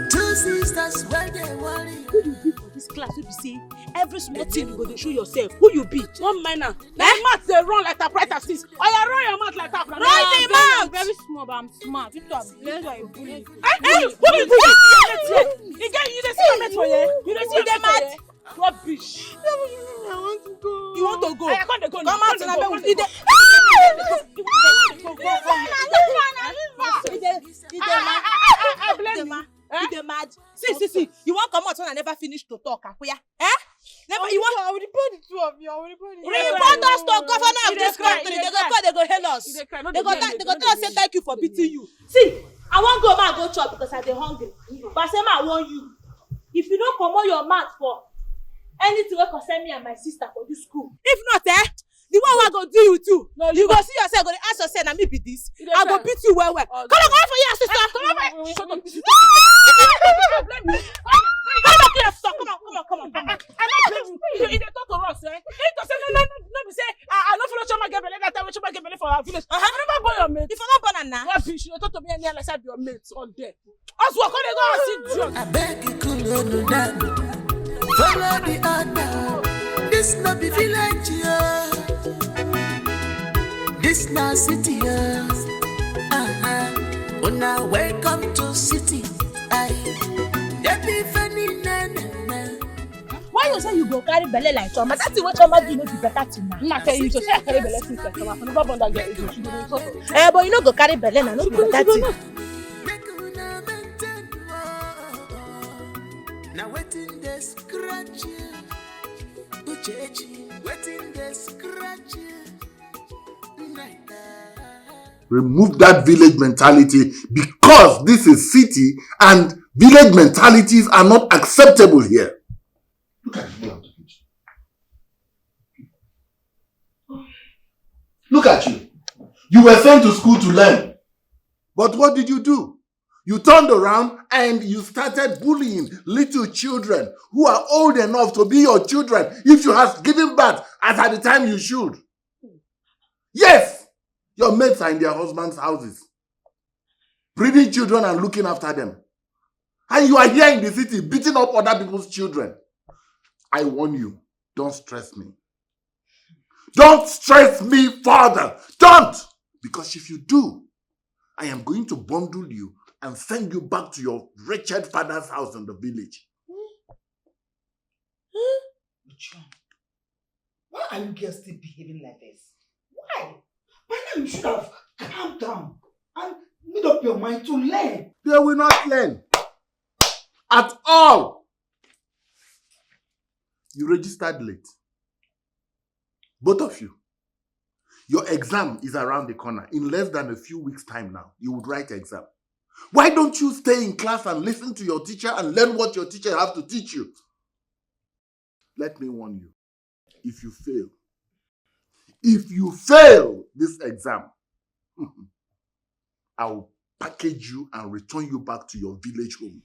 Two sisters wey dey worry. Who you be for this class wey be say every small thing you go dey show yourself? Who you be? One minor. Na your mouth dey run like typewriter since. Oya, run your mouth like typewriter. Run the mouth. Very small, but I'm smart. If you are, if you are a bully. Eh, eh, who be bully? You get, you dey see your mate for here? You dey see your mate for here? Rubbish. I want to go. You want to go? Oya, come dey go now. Come out now. You dey. You dey mad. You dey mad. See, see, see. You wan comot when I never finish to talk, Akuya? Eh? Never, you wan. I will report the two of you. I will report the two of you. Report us to governor of this country. They go call, they go hail us. They go tell, they go tell us say thank you for beating you. See, I wan go, ma go chop because I dey hungry. But I say, ma, I warn you. If you no comot your mouth for anything wey concern me and my sister for this school, if not, eh, the one wey go do you too. You go see yourself, go dey ask yourself, na me be this. I go beat you well well. Come on, come on for here, sister. Come on for here. Shut up. Come on, come on, come on, come on, come on. I no blame you. You dey talk to us, eh? If to say no, no, no, no, be say I, I no follow Chioma get belle that time when Chioma get belle for our village. I never born your mate. If I no born am na. Rubbish. You dey talk to me anyhow like say I be your mate all day. As we come dey go, I see drunk. Abeg, cool unu down. Follow the order. This no be village, yo. This na city, yo. Uh-huh. Una welcome to city. Aye. Epiphany, na, na, na. Why you say you go carry belle like Chioma? That thing wey Chioma do no be better thing na. Na tell you to say I carry belle since like Chioma. I never born that girl again. She go dey insult me. Eh, but you no go carry belle na, no be better thing. Make una maintain, oh. Na wetin dey scratch you? Uchechi, wetin dey scratch you? Remove that village mentality, because this is city and village mentalities are not acceptable here. Look at the way I'm talking to you. Look at you. You were sent to school to learn. But what did you do? You turned around and you started bullying little children who are old enough to be your children if you have given birth as at the time you should. Yes, your mates are in their husbands' houses, breeding children and looking after them. And you are here in the city beating up other people's children. I warn you, don't stress me. Don't stress me further. Don't! Because if you do, I am going to bundle you and send you back to your wretched father's house in the village. Uche, why are you girls still behaving like this? Why? By now you should have calmed down and made up your mind to learn. They will not learn at all. You registered late. Both of you. Your exam is around the corner. In less than a few weeks' time now, you would write exam. Why don't you stay in class and listen to your teacher and learn what your teacher have to teach you? Let me warn you. If you fail, if you fail this exam, I will package you and return you back to your village home.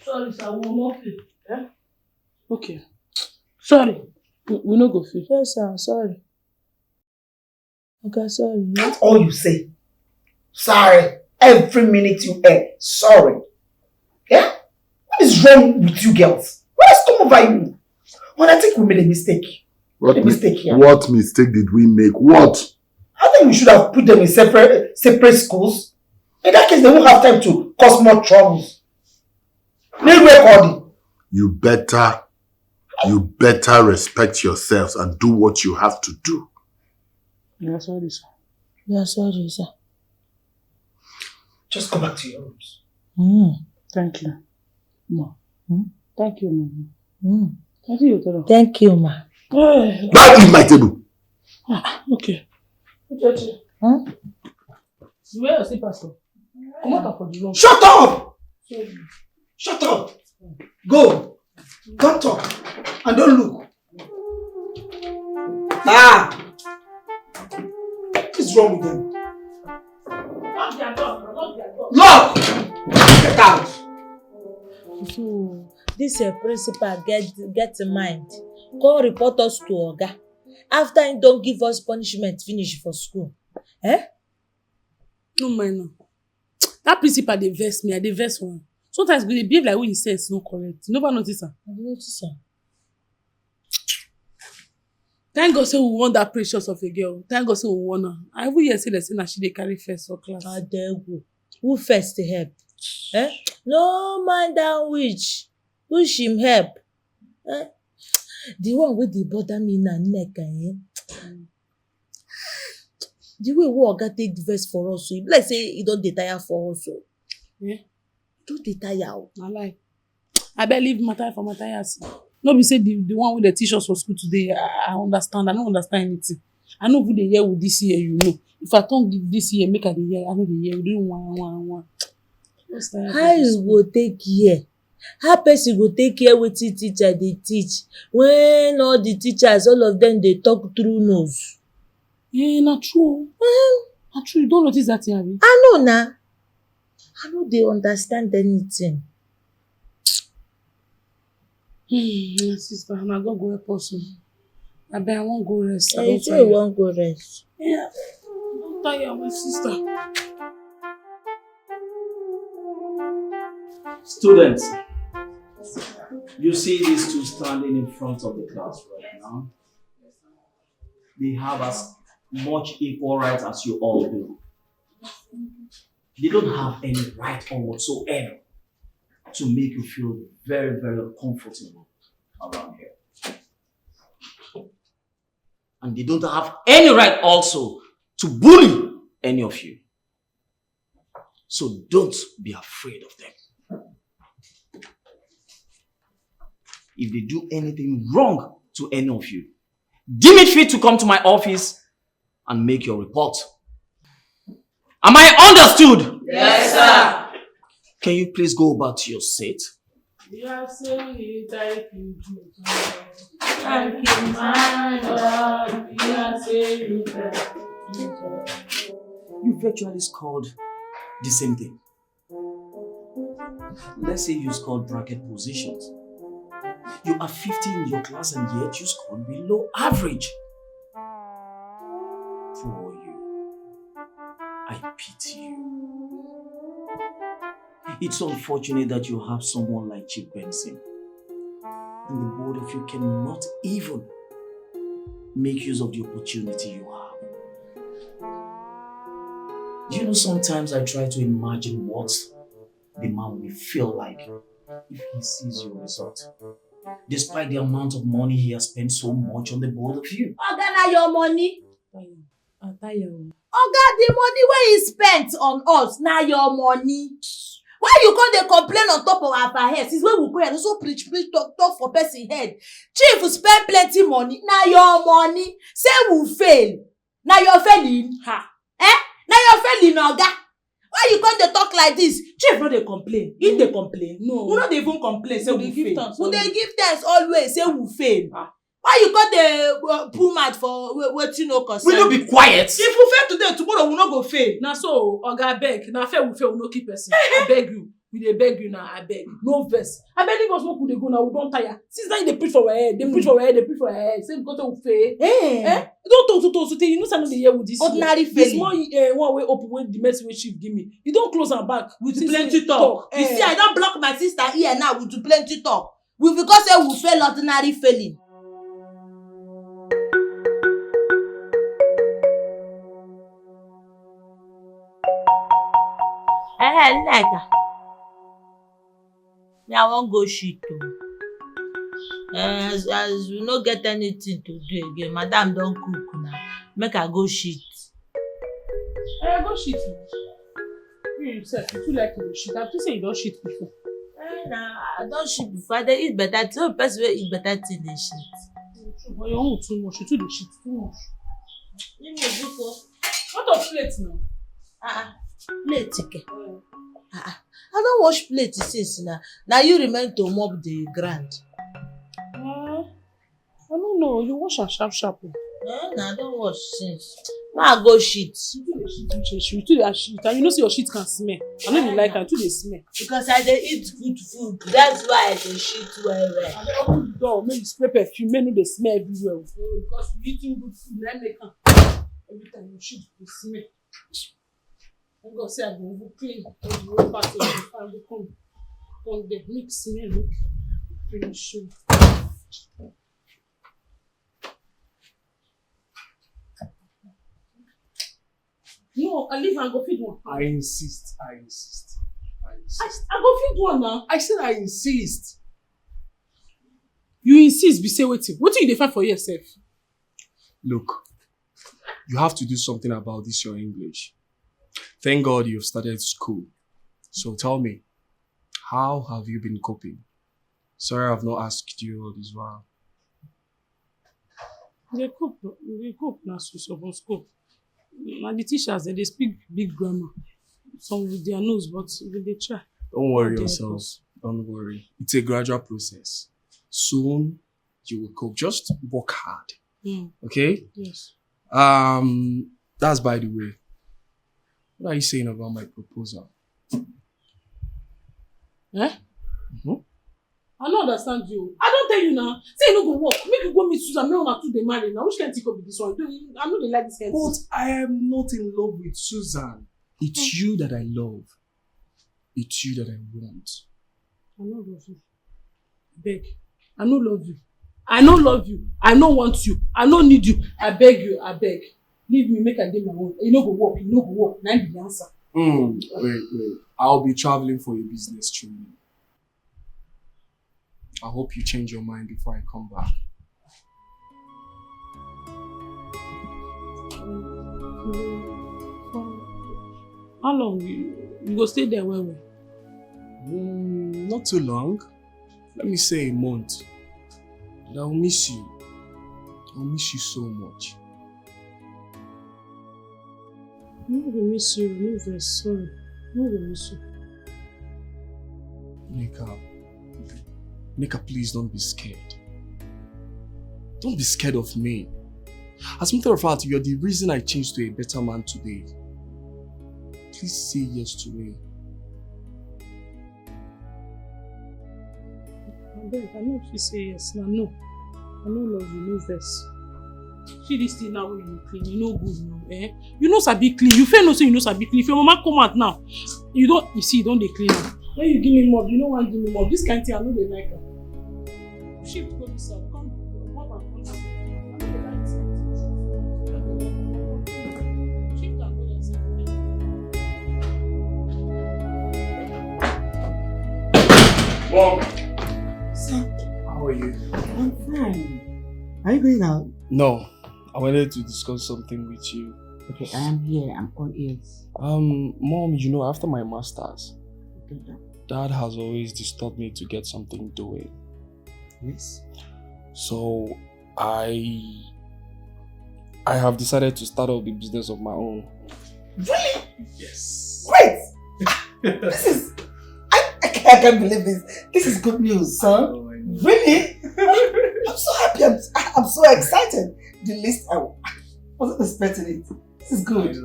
Sorry, sir, we will not fail. Eh? Okay. Sorry, we, we no go fail. Yes, sir, sorry. Okay, sorry. That's all you say. Sorry. Every minute you hear, sorry. Yeah? What is wrong with you girls? What has come over you? Well, I think we made a mistake. What a mi-, mistake here. What mistake did we make? What? I think we should have put them in separate, separate schools. In that case, they won't have time to cause more troubles. Make record. You better, you better respect yourselves and do what you have to do. Yeah, sorry, sir. Yeah, sorry, sir. Just go back to your rooms. Mm. Thank you, ma. Mm. Thank you, ma. Mm. Thank you, ma. Don't leave my table. Ah, okay. Huh? You wear your slippers, sir. Come out for the room. Shut up! Sorry. Shut up! Go! Don't talk. And don't look. Ah! What is wrong with them? Lock their door, lock their door. Lock! This uh, principal get get mind. Come report us to oga after he don give us punishment finish for school. Eh? No mind am. That principal dey vex me, I dey vex for am. Sometimes we dey behave like we sense no correct. You never notice am? I dey notice am. Thank God say we want that precious of a girl. Thank God say we want her. I even hear say dem say na she dey carry first for class. Adego, who first help? Eh? No man down which? Who she help? Eh? The one wey dey bother me na neck eh? The way wey oga take vex for us so e be like say e don dey tire for us o. Eh? E don dey tire o. Na lie. Abeg leave matter for Matthias. No be say the the one wey dey teach us for school today I, I understand, I no understand anything. I no even dey hear with this year you know. If I turn give this year make I dey hear, I no dey hear. You dey wan wan wan. Just tire for How this you school. Go take hear? How person go take hear wetin teacher dey teach when all the teachers all of them dey talk through nose? Eh, na true o. Na true, you don notice that thing abi? I know na. I no dey understand anything. Hmm, my sister, na God go help us o. Abeg, I wan go rest. I Eh, you don say you tire. Wan go rest. Yeah, I don tire, my sister. Students, you see these two standing in front of the class right now? They have as much equal rights as you all do. They don't have any right or whatsoever to make you feel very, very uncomfortable around here. And they don't have any right also to bully any of you. So don't be afraid of them. If they do anything wrong to any of you, deem it fit to come to my office and make your report. Am I understood? Yes, sir. Can you please go back to your seat? We are saying thank you, Jesus. Thank you, my Lord. We are saying thank you, Jesus. You virtually scored the same thing. Let's say you scored bracket positions. You are fifty in your class and yet you scored below average. Poor you. I pity you. It's unfortunate that you have someone like Chief Benson. And the both of you cannot even make use of the opportunity you have. You know, sometimes I try to imagine what the man will feel like if he sees your result. Despite the amount of money he has spent so much on the both of you. Oga, na your money. Oga, the money wey he spent on us, na your money. Why you come dey complain on top of our head? Since when we go here, so preach, preach, talk, talk for person head. Chief spend plenty money, na your money. Say we fail, na your failing. Ha. Eh? Na your failing, oga. Why you come dey talk like this? Chief no dey complain. He dey complain. No. We no dey even complain say we fail. We dey give thanks always say we fail. Ah. Why you come dey uh, pull mouth for wetin no concern? We no be quiet. If we fail today, tomorrow we no go fail. Na so, oga, abeg, na fail we fail, we no kill person. I beg you. We dey beg you now, abeg. No vex. Abeg, leave us make we dey go now, we don tire. Since now you dey preach for our head, dey preach for our head, dey preach for our head. Say because we fail. Eh? Eh? You don talk to talk today, you know say I no dey hear with this. Ordinary failing. The small uh, one wey open wey the medicine wey chief give me, you don close am back with plenty talk. You see, I don block my sister ear now with plenty talk. We because say we fail ordinary failing. Eh, Nneka. Me, I wan go shit o. Eh, as, as we no get anything to do again, madam don cook na. Make I go shit. Eh, go shit. You sef, you too like to dey shit. I think say you don shit before. Eh, na, I don shit before. I dey eat better thing. No be person wey eat better thing dey shit. True, but your own too much. You too dey shit too much. Leave me, biko. What of plate now? Ah, ah. Plate ke. Ah, ah. I don wash plate since na. Na you remain to mop the ground. Eh, I no know. You wash am sharp sharp o. Eh, na I don wash since. Now I go shit. You too dey shit, you too dey shit, and you know say your shit can smell. I no dey like am, too dey smell. Because I dey eat good food, that's why I dey shit well well. I dey open the door, make you spray perfume, make no dey smell everywhere. Oh, because you eating good food, na make am. Every time you shit, you smell. Thank God say I go even clean all the whole part of the farm, go come, come there, make smell, make finish. No, I leave and go feed one. I insist. I insist. I insist. I, I go feed one now. I said I insist. You insist, be say wetin? Wetin you dey fight for yourself? Look, you have to do something about this your English. Thank God you've started school. So tell me, how have you been coping? Sorry I've not asked you all this while. They cope, they cope now, so suppose cope. Na the teachers, they dey speak big grammar. Some with their nose, but we dey try. Don't worry yourself. Don't worry. It's a gradual process. Soon, you will cope. Just work hard. Mm. Okay? Yes. Um, that's by the way. What are you saying about my proposal? Eh? Mm-hmm. I no understand you. I don tell you now. Say you no go work. Make you go meet Susan. Make una two dey marry now. Which kind thing go be this one? I no dey like this kind thing. But I am not in love with Susan. It's you that I love. It's you that I want. I no love you. Beg. I no love you. I no love you. I no want you. I no need you. I beg you. I beg. Leave me, make I dey my own. You no go work. You no go work. Na be the answer. Mm, wait, wait. I'll be traveling for a business training. I hope you change your mind before I come back. How long you, you go stay there well well? Mm, not too long. Let me say a month. And I'll miss you. I'll miss you so much. No go miss you, no vex, sorry. No go miss you. Nika, Nika, please don't be scared. Don't be scared of me. As a matter of fact, you're the reason I changed to a better man today. Please say yes to me. Abeg, I no fit say yes na no. I no love you, no vex. See this thing now wey you clean, e no good now, eh? You no sabi clean, you fit know say you no sabi clean. If your mama come out now, you don, you see, you don dey clean am. When you give me mop, you no wan give me mop. This kind thing, I no dey like am. Shift go this side, come mop am, come down. I no dey like this kind thing. Shift am go that side. Mom! Sir. How are you? I'm fine. Are you going out? No. I wanted to discuss something with you. Okay, I am here. I'm all ears. Um, Mom, you know, after my master's, Okay, Dad. Dad has always disturbed me to get something doing. Yes. So I I have decided to start up a business of my own. Really? Yes. Wait! This is I, I, can't, I can't believe this. This is good news, son. Oh, I know. Really? I'm so happy. I'm, I'm so excited. The least I, I wasn't expecting it. This is good.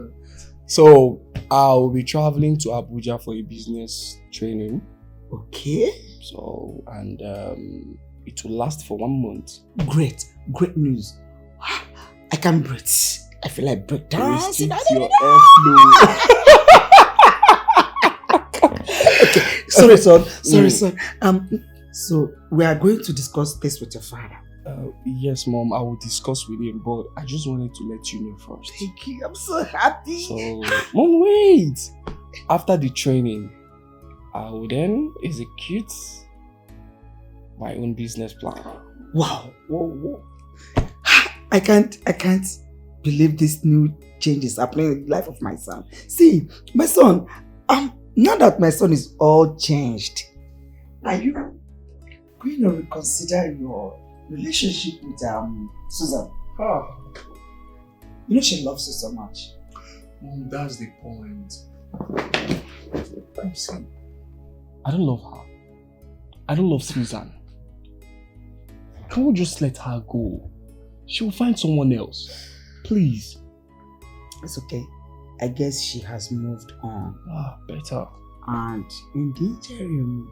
So I will be traveling to Abuja for a business training. Okay. So and um, it will last for one month. Great, great news. I can't breathe. I feel like break down. Restrict your airflow. Okay, sorry, son. Sorry, son. Um, so we are going to discuss this with your father. Uh, yes, Mom. I will discuss with him, but I just wanted to let you know first. Thank you. I'm so happy. So, Mom, wait. After the training, I will then execute my own business plan. Wow. Whoa, whoa. I can't, I can't believe this new change is happening in the life of my son. See, my son, um, now that my son is all changed, are you going to reconsider your relationship with um Susan? Oh, you know she loves you so much. Mom, that's the point. I'm saying, I don't love her. I don't love Susan. Can we just let her go? She will find someone else. Please. It's okay. I guess she has moved on. Ah, better. And in the interim,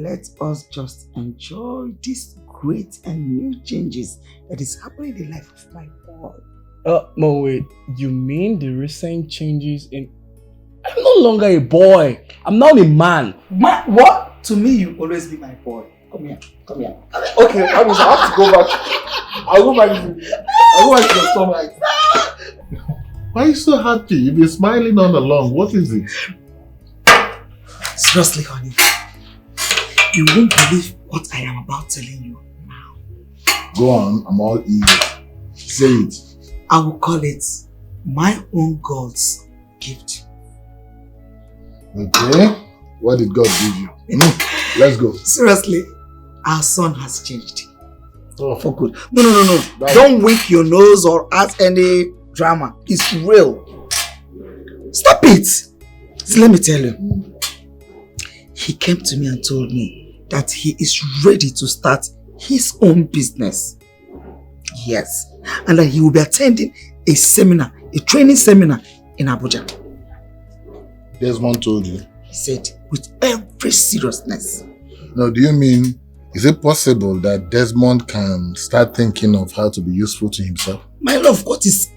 let us just enjoy these great and new changes that is happening in the life of my boy. Uh, Mowe, you mean the recent changes in... I'm no longer a boy. I'm now a man. Man, what? To me, you always be my boy. Come here. Come here. Okay, I, mean, I have to go back. I'll go back to, I'll go back to your stomach. Why are you so happy? You've been smiling all along. What is it? Seriously, honey, you won't believe what I am about telling you now. Go on, I'm all ears. Say it. I will call it my own God's gift. Okay. What did God give you? Hmm. Let's go. Seriously, our son has changed. Oh, For good. No, no, no, no. Right. Don't wink your nose or add any drama. It's real. Stop it. See, let me tell you. He came to me and told me that he is ready to start his own business. Yes. And that he will be attending a seminar, a training seminar in Abuja. Desmond told you. He said, with every seriousness. No, do you mean, is it possible that Desmond can start thinking of how to be useful to himself? My love, what is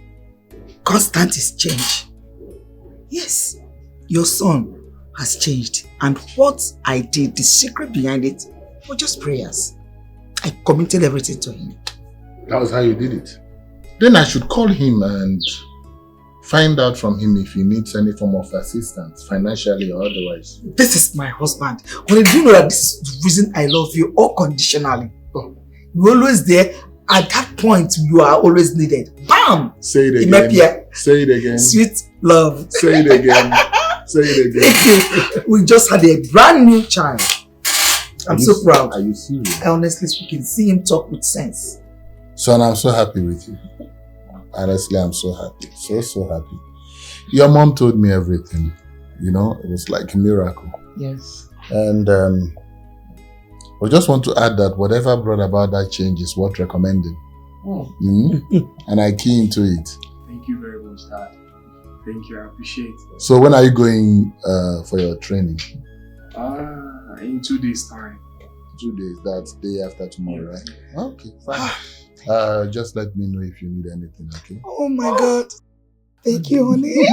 constant is change. Yes, your son has changed. And what I did, the secret behind it, was just prayers. I committed everything to him. That was how you did it. Then I should call him and find out from him if he needs any form of assistance, financially or otherwise. This is my husband. When do you know that this is the reason I love you unconditionally? You're always there. At that point, you are always needed. Bam! Say it again. Imepia. Say it again. Sweet love. Say it again. Say it again. Thank you. We just had a brand new child. I'm Are you so se- proud. Are you serious? I honestly speaking, see him talk with sense. Son, I'm so happy with you. Honestly, I'm so happy. So, so happy. Your mom told me everything. You know, it was like a miracle. Yes. And um, we just want to add that whatever brought about that change is worth recommending. Oh. Mhm. And I key into it. Thank you very much, Dad. Thank you, I appreciate it. So when are you going uh, for your training? Ah, in two days' time. Two days. That's day after tomorrow, right? Okay, fine. Uh, just let me know if you need anything, okay? Oh my God. Thank you, honey. Me,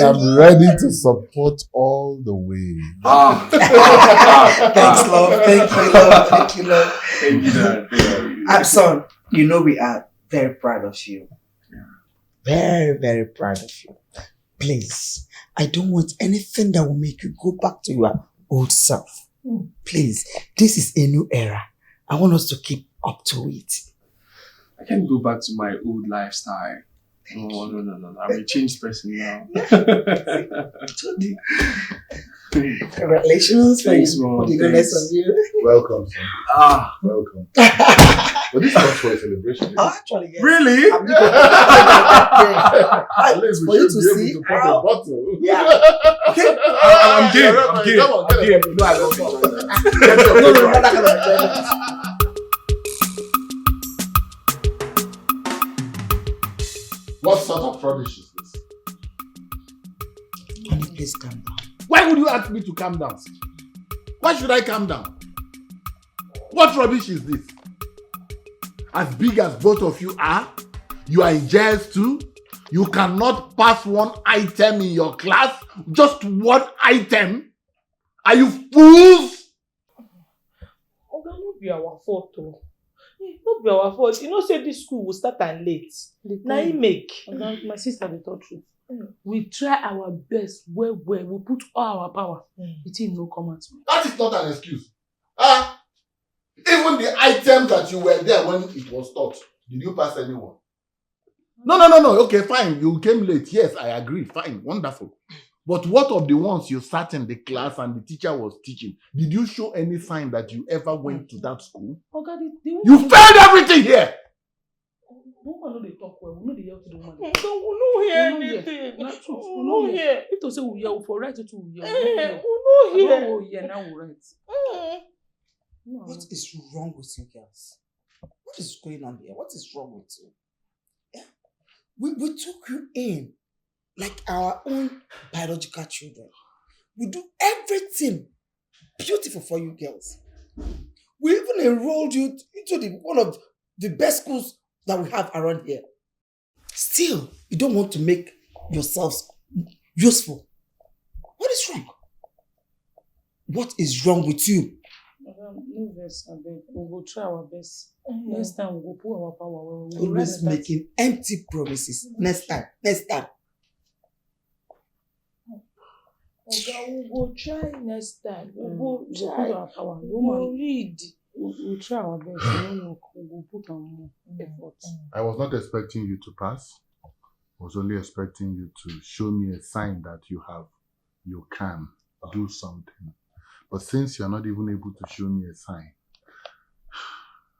I'm ready to support all the way. Ah, Thanks, love. Thank you, love. Thank you, love. Thank you, Dad. Thank you. And son, you know we are very proud of you. Very, very proud of you. Please, I don't want anything that will make you go back to your old self. Please, this is a new era. I want us to keep up to it. I can't go back to my old lifestyle. No, no, no, no, no. I'm a changed person now. Congratulations. Thanks, Mom. The goodness of Thanks. You. Welcome, son. Ah, Welcome. But this is not for a celebration. Oh, actually, yes. Really? I'm just At least we For you should to be able see to pop how- a bottle. Yeah. I'm, I'm game. Yeah, I'm right, game. come on, I'm come game. on. No, I love No, no, no, not that kind of enjoyment. What sort of rubbish is this? Honey, please calm down. Why would you ask me to calm down? Why should I calm down? What rubbish is this? As big as both of you are, you are in J S two. You cannot pass one item in your class. Just one item. Are you fools? Oga, no be our fault o. Eh, no be our fault. You know say this school will start and late. Na im make. Oga, my sister dey talk truth. We try our best well well. We put all our power. The thing no come out. That is not an excuse. Ah, even the items that you were there when it was taught, did you pass anyone? No, no, no, no. Okay, fine. You came late. Yes, I agree. Fine, wonderful. But what of the ones you sat in the class and the teacher was teaching? Did you show any sign that you ever went to that school? Oga, the, the You failed everything here. Woman no dey talk well. We no dey hear to the woman. We no hear We no hear. Anything. Na truth. We We no no hear. Hear. If to say we hear, we for right to we hear. We Eh, no hear. we no I hear. don't hear now, we right. Mm. No. What is wrong with you girls? What is going on here? What is wrong with you? Yeah? We, we took you in like our own biological children. We do everything beautiful for you girls. We even enrolled you into the one of the best schools that we have around here. Still, you don't want to make yourselves useful. What is wrong? What is wrong with you? Madam, no vex, abeg. We go try our best. Next time we go put our power well. We go write better thing. Always making empty promises. Next time, next time. Oga, we go try next time. We go We go put try. Our power. We Woman, go read. we, we try our best. E no work. We go put am more effort. I was not expecting you to pass. I was only expecting you to show me a sign that you have, you can do something. But since you're not even able to show me a sign,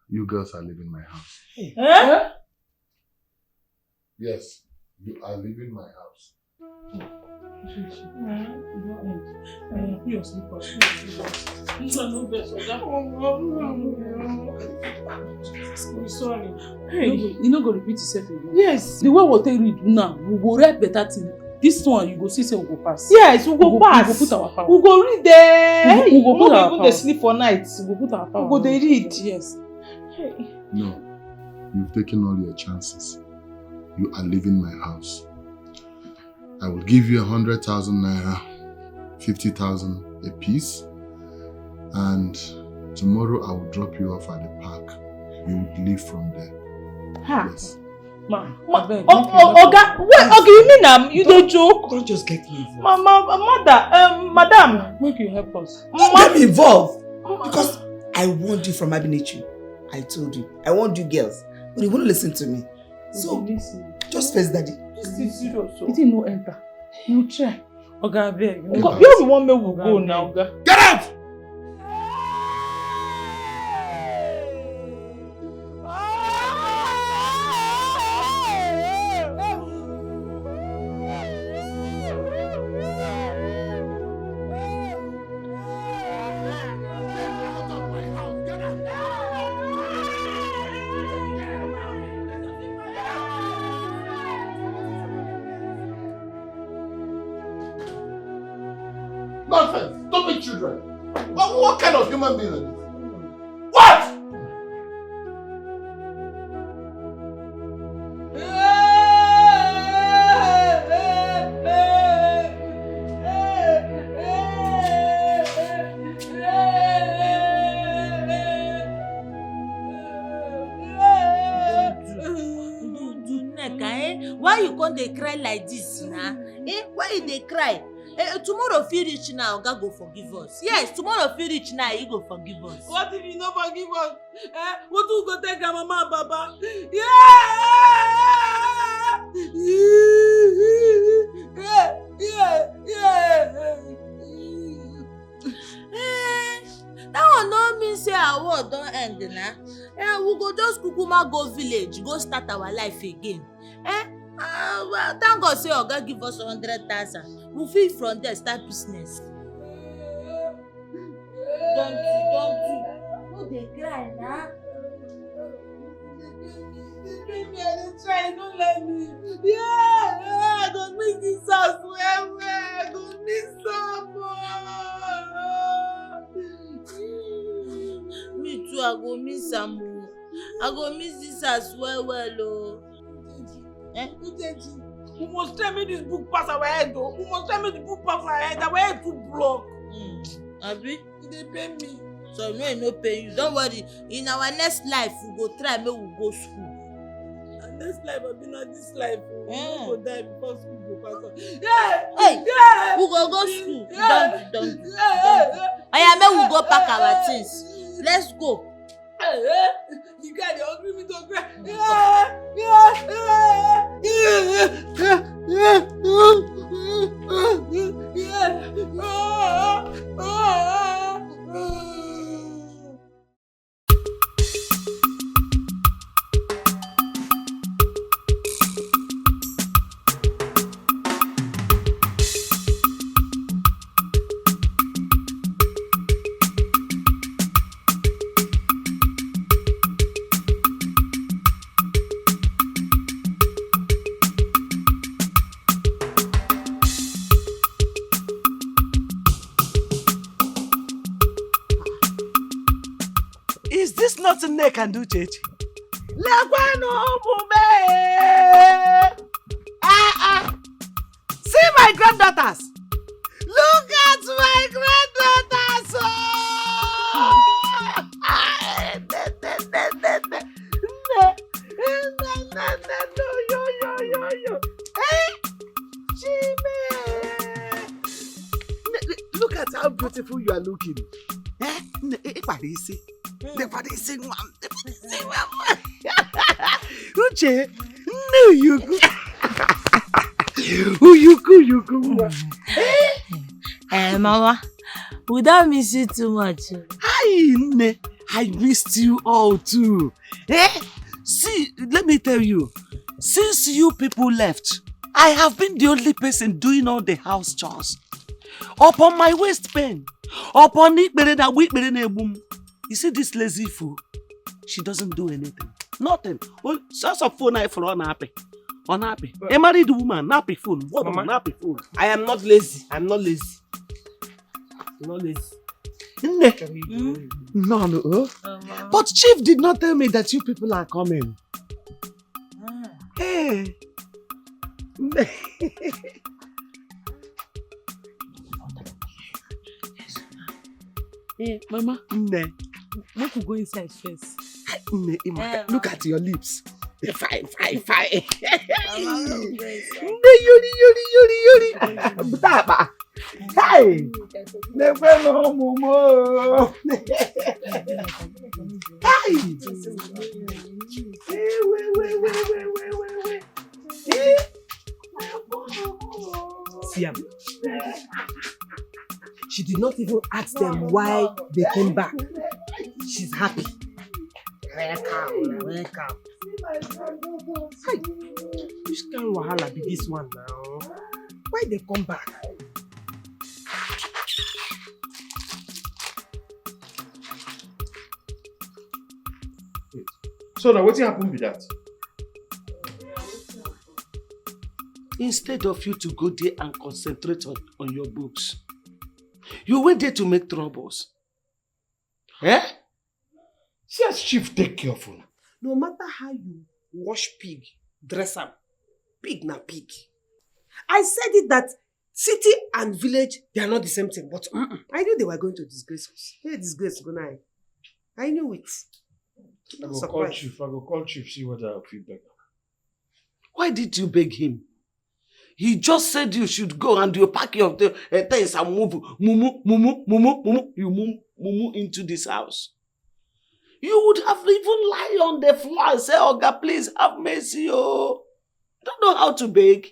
you girls are leaving my house. Eh? Yes, you are leaving my house. Eh, put your slippers. Put your slippers. This one no vex, oga. We sorry. Hey, you no go repeat yourself again. Yes. The way we take read now, we go write better thing. This one, you go see say we go pass. Yes, we We go go, pass. We go put our power. We go read there. We go, we go We put no our even power. Dey sleep for night. We go put our power. We go dey read. Yes. No, you've taken all your chances. You are leaving my house. I will give you a hundred thousand naira, fifty thousand a piece, and tomorrow I will drop you off at the park. You will leave from there. Ha. Yes. Ma, Ma- abeg, O- make you o- help us. Oga, wait, okay, you mean am? You dey joke? Don't just get me involved. Mama, mother, um, madam. Make you help us. Don't get me involved. Because I warned you from having issue. I told you. I warned you girls. But you won't listen to me. So, Listen. Just face daddy. This is serious. It no enter. You try. Oga, abeg. Because you be one make we go now, oga. Get out! Nonsense! Stupid children! What, what kind of human being are these? What? Udu, Udu, Nneka, eh? Why you come dey cry like this na? Eh? Why you dey cry? Eh, tomorrow fit reach now, Oga go forgive us. Yes, tomorrow fit reach now, he go forgive us. What if you no forgive us? Eh? What we go tell grandmama and baba? Yeah! Yeah! Yeah! Yeah! Eh, that one no mean say our world don end na. Eh, we go just kukuma go village, go start our life again. Eh? Uh, well, thank God say Oga give us hundred thousand. We fit from there start business. Don't you, don't you. No dey cry na. Baby, I dey try, don't let me. Yeah, yeah, I go miss this house well, well. I go miss am. Me too, I go miss am o. I go miss this house well well o. Eh? We must try make this book pass our head o. We must try make the book pass our head. Our head too block. Mm. Abi? E dey pain me. So no, e no pain you. Don't worry. In our next life, we go try make we go school. And next life, I be na this life o. We Mm. no go die before school go pass us. Yeah! Hey! Yeah! We go go school. Yeah! Don't, don't, Yeah! don't. Oya, make we go pack our things. Let's go. Eh, eh, the guy dey hungry me to cry. Yeah, yeah, yeah, yeah. This nothing they can do, Chechi. Lekwanụ ụmụ m. Ah, ah. See my granddaughters. Look at my granddaughters. Oh. Nne, nne, nne, nne, yo, yo, yo, yo. Eh? Chime. Nne, look at how beautiful you are looking. Eh? Nne, ị kpara isi. Nne, kpara isi nwa m. Nne, kpara isi nwa m. Uche, nne Uyuku. Uyuku, Uyuku nwa. Eh, Mama, we don't miss you too much. Hi, Nne. I missed you all too. Eh? See, let me tell you, since you people left, I have been the only person doing all the house chores. Upon my waist pain, upon ikpere na ikpere na-egbu m. You see this lazy fool? She doesn't do anything. Nothing. Oh, source of phone I for on happy. On happy. A married woman, nappy phone. What Mama, nappy phone? I am not lazy. I'm not lazy. I'm not lazy. Nne. No, no. Oh. But Chief did not tell me that you people are coming. Hey. Nne. Eh, Mama. Nne. Make we go inside first. Nne, Ima, eh, look at your lips. Fine, fine, fine. Mama, look at Nne, yori, yori, yori, yori. Butaba. Hey! Lekwanụ ụmụ m. Hey! Hey, wait, wait, wait. Hey! See am. She did not even ask them why they came back. She's happy. Welcome, welcome. Hey, which kind of wahala be this one now? Why they come back? So now, what happened with that? Instead of you to go there and concentrate on, on your books, you went there to make troubles. Eh? See as chief take care of una. No matter how you wash pig, dress am, pig na pig. I said it that city and village, they are not the same thing, but mm-mm, I knew they were going to disgrace us. Hey, disgrace go now. I knew it. I go call chief. I go call chief, see whether I fit beg am. Why did you beg him? He just said you should go and you pack your th- eh, things and move. Mumu, mumu, mumu, mumu. You mum, mumu into this house. You would have even lie on the floor and say, "Oga, please have mercy, oh." Don't know how to beg.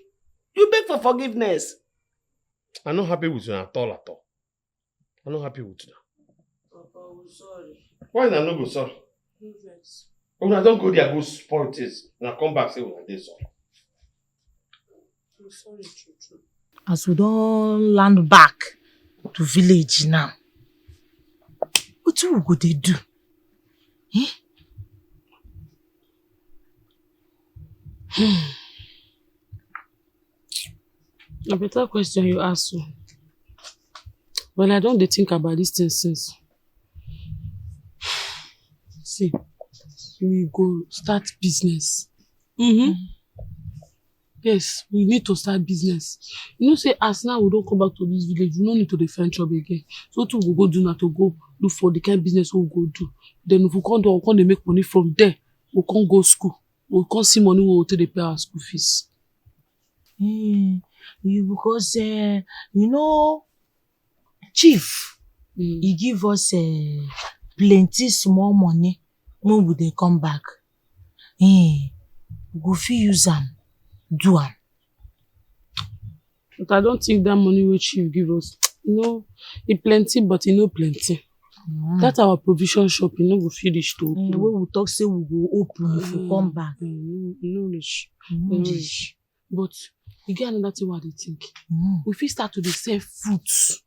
You beg for forgiveness. I'm not happy with you at all, at all. I'm not happy with you. Papa, we sorry. Why una no go sorry? No vex. Una don go there go spoil things. Una come back say una dey sorry. We sorry true true. As we don land back to village now, wetin we go dey do? Eh? Hmm. Na better question you ask o. Well, I don dey think about this thing since. See, we go start business. Mm-hmm. Yes, we need to start business. You know say as now we don come back to this village, we no need to dey find trouble again. So wetin we go go do na to go look for the kind business wey we go do. Then if we come do, we come dey make money from there. We come go school. We come see money wey we take dey pay our school fees. Hmm, you because uh, you know chief, mm, he give us uh, plenty small money when we dey come back. Hmm, we go fit use am do am. But I don't think that money wey chief give us, you know, e plenty, but e no plenty. Mm. That our provision shop, e no go fit reach to open. Mm, wey we talk say we go open if we come back. Mm, no, no reach. Mm. No reach. But e get another thing wey I dey think. Mm. We fit start to dey sell fruits.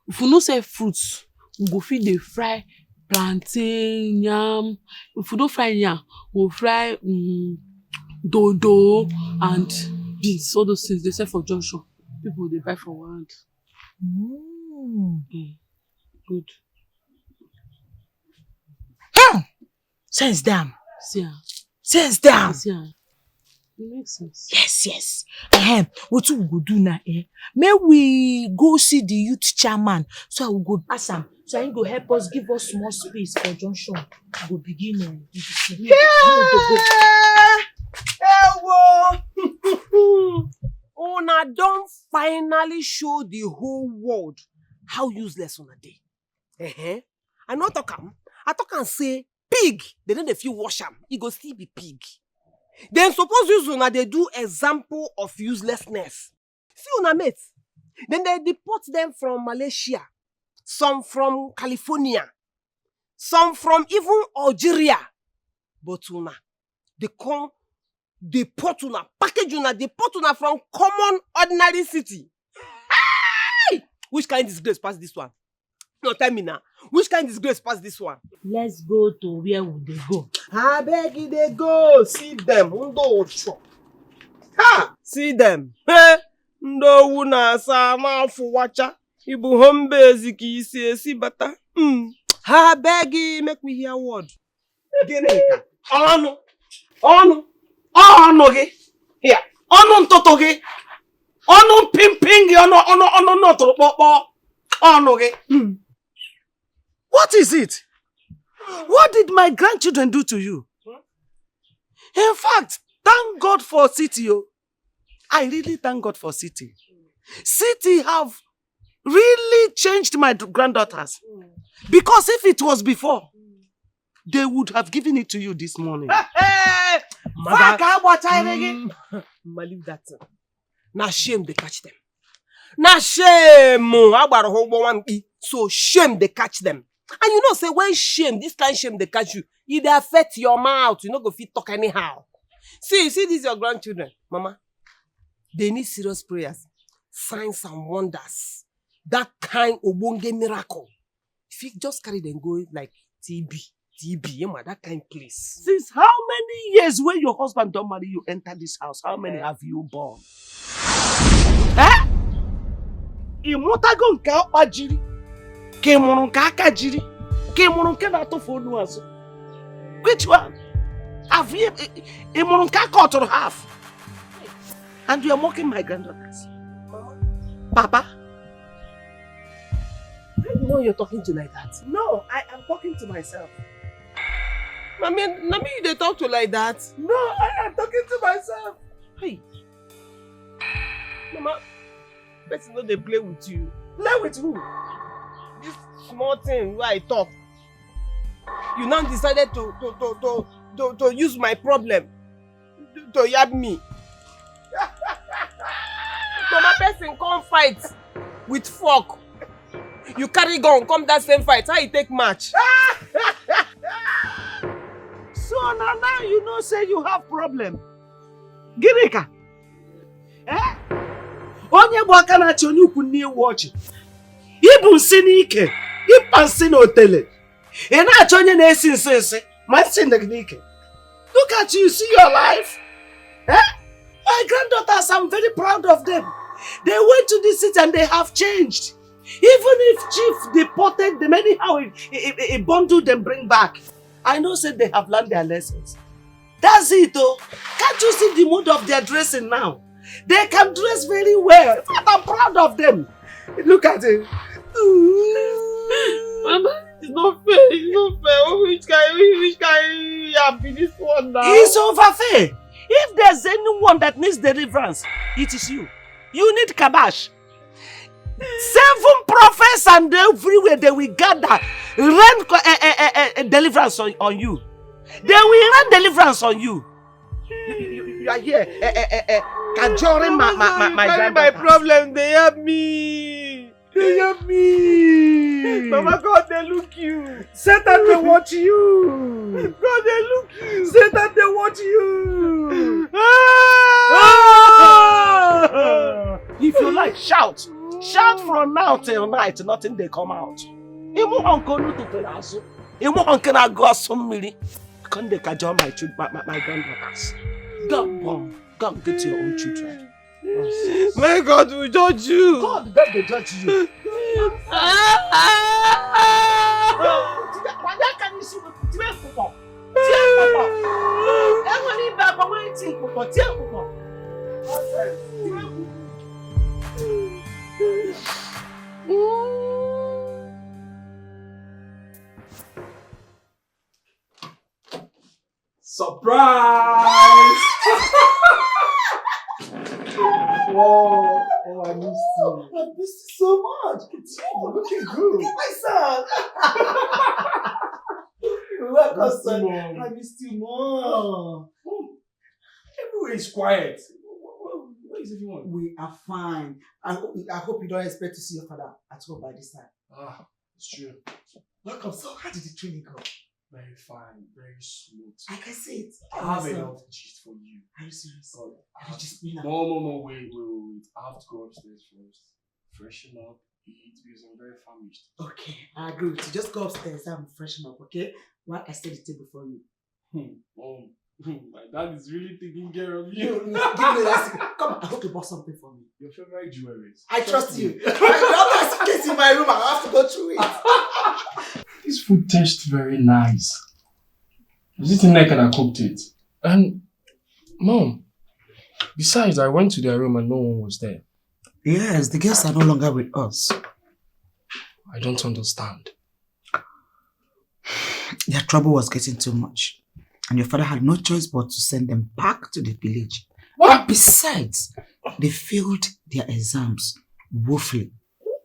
If we no sell fruits, we go fit dey fry plantain, yam. If we no fry yam, we go fry um, dodo and beans. All those things dey sell for junction. People dey buy for one hand. Mm. Mm. Good. Sense down. See am. Sense down. See am. It makes sense. Yes, yes. Ehem. Wetin we go do now, eh? Make we go see the youth chairman. So I will go ask am. So he go help us, give us small space for junction. We go begin, uh, with the thing. Ewo! Una don finally show the whole world how useless una dey. Uh-huh. I no talk am. I talk am say pig, they no dey fit wash am. E go still be pig. Dem suppose use una dey do example of uselessness. See una mates. Dem dey deport them from Malaysia, some from California, some from even Algeria. But una, they come deport una, package una, deport una from common ordinary city. Hey! Which kind disgrace pass this one? No, tell me now. Which kind disgrace pass this one? Let's go to where we dey go. Abeg, e dey go. See them. Ndo ocho. Ha! See them. Hey! Ndo una sa ma fuwacha. Ibu hombe ziki isi esi bata. Hmm. Abeg, make we hear word. Gịnị ka? Ọnụ. Ọnụ. Ọnụ gị. Ya. Ọnụ ntụtụ gị. Ọnụ mpimpim gị. Ọnụ, ọnụ, ọnụ nọtụrụ kpọkpọ. Ọnụ gị. Hmm. What is it? What did my grandchildren do to you? In fact, thank God for city. Oh. I really thank God for city. City have really changed my d- granddaughters. Because if it was before, they would have given it to you this morning. Hey, hey, hey. Mother, Fuck, how about I again? Mm, ma leave that thing. Na shame dey catch them. Na shame. Oh, agbara ha ụgbọ nwa mkpi. So shame dey catch them. And you know say when shame, this kind shame dey catch you, e dey affect your mouth. You no go fit talk anyhow. See, you see these your grandchildren, mama. They need serious prayers, signs and wonders. That kind ogbonge miracle. If you just carry them go like T B, T B, you know, that kind place. Since how many years when your husband don marry you enter this house? How many have you born? Eh? Ị mụtago nke akpa jiri, ka ị mụrụ nke aka jiri, ka ị mụrụ nke na-atụfu onu azụ? Which one? Have you, ị mụrụ nke aka ọtụrụ half? And you are mocking my granddaughters. Papa, are you the one you're talking to like that? No, I am talking to myself. I mean, na me you dey talk to like that? No, I am talking to myself. Hey. Mama, person no dey play with you. Play with who? This small thing wey I talk. You now decided to to to to to, to use my problem to yab me. Mama, person come fight with fork. You carry gun come that same fight. How you take match? So na now you know say you have problem. Gịnị ka? Eh? Onye bụ aka na-achị onye ukwu nne ewu ọchị. Ị bụ nsị n'ike, ịkpa nsị na otele. Ị na-achọ onye na-esi nsị nsị, ma nsị dị gị n'ike. Look at you, see your life. Eh? My granddaughters, I'm very proud of them. They went to the city and they have changed. Even if chief deported them anyhow, he, he, he, he bundled them, bring back. I know say they have learned their lessons. That's it, oh. Can't you see the mood of their dressing now? They can dress very well. In fact, I'm proud of them. Look at it. Mama, it's not fair. It's not fair. Oh, which kind, which kind yam be this one now? It's over fair. If there's anyone that needs deliverance, it is you. You need kabash. Seven prophets and everywhere they will gather, rain co- eh, eh, eh, eh, eh, deliverance on, on you. They will rain deliverance on you. You, you, you, you are here, eh, eh, eh, eh, cajoring my, my, my, my Carry my granddaughters. Problem, they help me. They help me. Mama, God, they look you. Satan dey watch you. God, they look you. Satan dey watch you. Ah! Ah! If you like, shout. Shout from now till night, nothing dey come out. Ịmụ nke onu tụtụrụ azụ. Ịmụ nke na-agụ asụ mmiri. Come dey cajole my children, my, my, my granddaughters. Go and born. Go and get your own children. My God will judge you. God don dey judge you. Ah! Why can't you see what you do? Surprise! Oh, oh, I missed you. I missed you so much. It's you. You're looking good. My son. Welcome, son. I missed you more. Everywhere is quiet. Where is everyone? We are fine. I hope, I hope you don't expect to see your father at home by this time. Ah, it's true. Welcome. So, how did the training go? Very fine, very smooth. I can see it. I have a lot of gist for you. Are you serious? God, I have to, no, no, no, wait, wait, wait, wait. I have to go upstairs first. Freshen up, eat, because I'm very famished. Okay, I agree with you. Just go upstairs and freshen up, okay? While I set the table for you. Hmm. Mom, my dad is really taking care of you. Give me that. Come, I hope you bought something for me. Your favorite jewelries. I trust you. I don't have case in my room. I have to go through it. This food tastes very nice. Is it Nneka that cooked it? And mom, besides, I went to their room and no one was there. Yes, the girls are no longer with us. I don't understand. Their trouble was getting too much, and your father had no choice but to send them back to the village. What? And besides, they failed their exams woefully.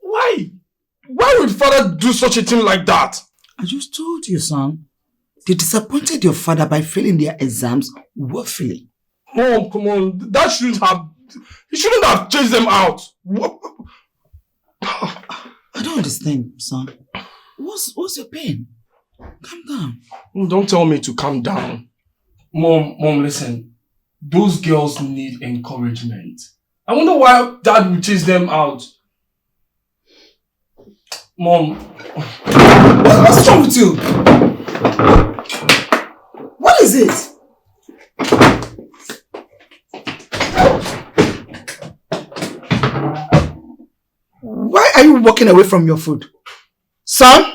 Why? Why would father do such a thing like that? I just told you, son. They disappointed your father by failing their exams woefully. Mom, come on. That shouldn't have. He shouldn't have chased them out. What? I don't understand, son. What's what's your pain? Calm down. Mm, don't tell me to calm down. Mom, mom, listen. Those girls need encouragement. I wonder why dad will chase them out. Mom. What, what's wrong with you? What is it? Why are you walking away from your food? Son?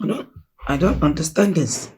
I don't, I don't understand this.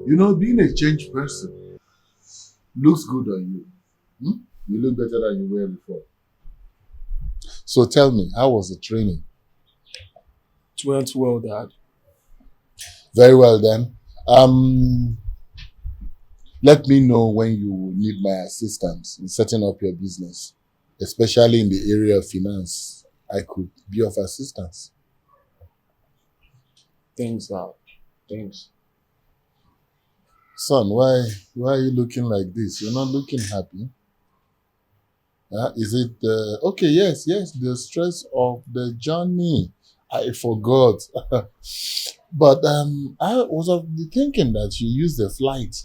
You know, being a changed person looks good on you. Hmm? You look better than you were before. So tell me, how was the training? It went well, Dad. Very well then. Um, let me know when you need my assistance in setting up your business, especially in the area of finance. I could be of assistance. Thanks, Dad. Thanks. Son, why why are you looking like this? You're not looking happy. Uh, is it the, okay? Yes, yes, the stress of the journey. I forgot. But um, I was of the thinking that you used the flight.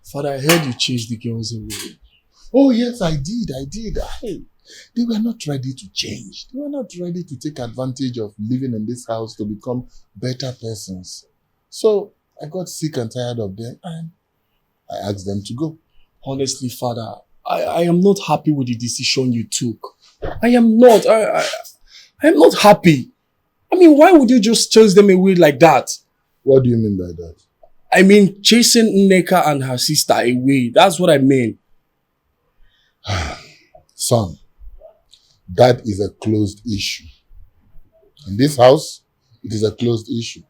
Father, I heard you chased the girls away. Oh yes, I did. I did. I, they were not ready to change. They were not ready to take advantage of living in this house to become better persons. So I got sick and tired of them, and I asked them to go. Honestly, Father, I, I am not happy with the decision you took. I am not. I, I, I am not happy. I mean, why would you just chase them away like that? What do you mean by that? I mean, chasing Nneka and her sister away. That's what I mean. Son, that is a closed issue. In this house, it is a closed issue.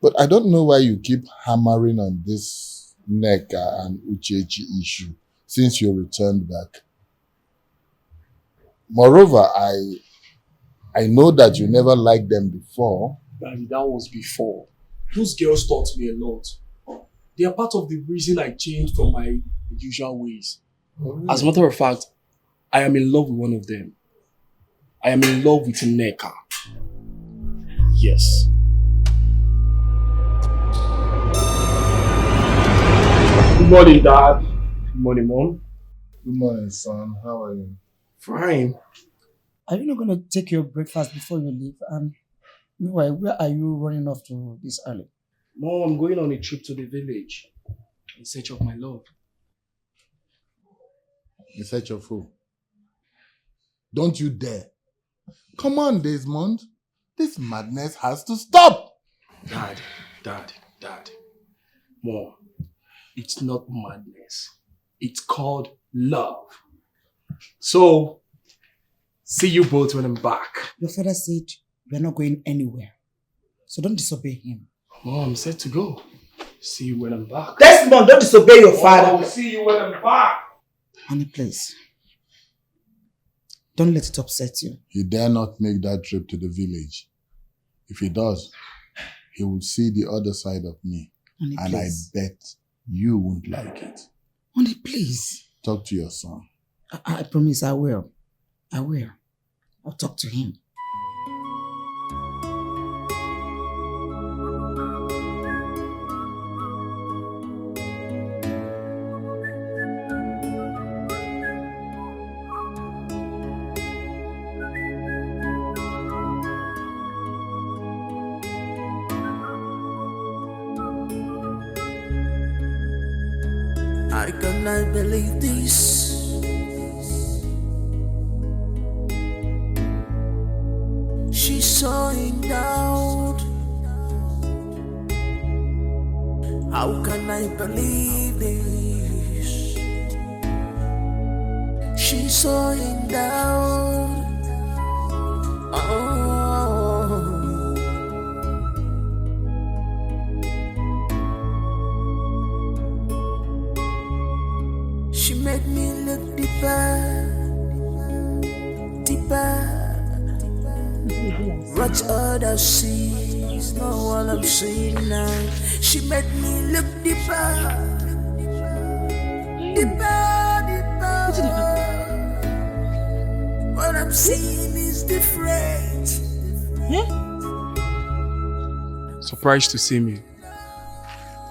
But I don't know why you keep hammering on this Nneka and Uchechi issue since you returned back. Moreover, I I know that you never liked them before. Daddy, that was before. Those girls taught me a lot. They are part of the reason I changed from my usual ways. As a matter of fact, I am in love with one of them. I am in love with Nneka. Yes. Good morning, Dad. Good morning, Mom. Good morning, son. How are you? Fine. Are you not going to take your breakfast before you leave? And meanwhile, where are you running off to this early? Mom, I'm going on a trip to the village in search of my love. In search of who? Don't you dare. Come on, Desmond. This madness has to stop. Dad, Dad, Dad. Mom, it's not madness. It's called love. So, see you both when I'm back. Your father said we're not going anywhere. So don't disobey him. Mom, I'm set to go. See you when I'm back. Desmond, don't disobey your father. I'll see you when I'm back. Honey, please. Don't let it upset you. He dare not make that trip to the village. If he does, he will see the other side of me. Honey, And please. I bet you won't like it. Honey, please. Talk to your son. I, I promise I will. I will. I'll talk to him. I cannot believe this. She's so endowed. How can I believe this? She's so endowed. Oh. She made me look deeper, deeper. What others see is not what I'm seeing now. She made me look deeper, deeper, deeper. What I'm seeing is different. Surprised to see me.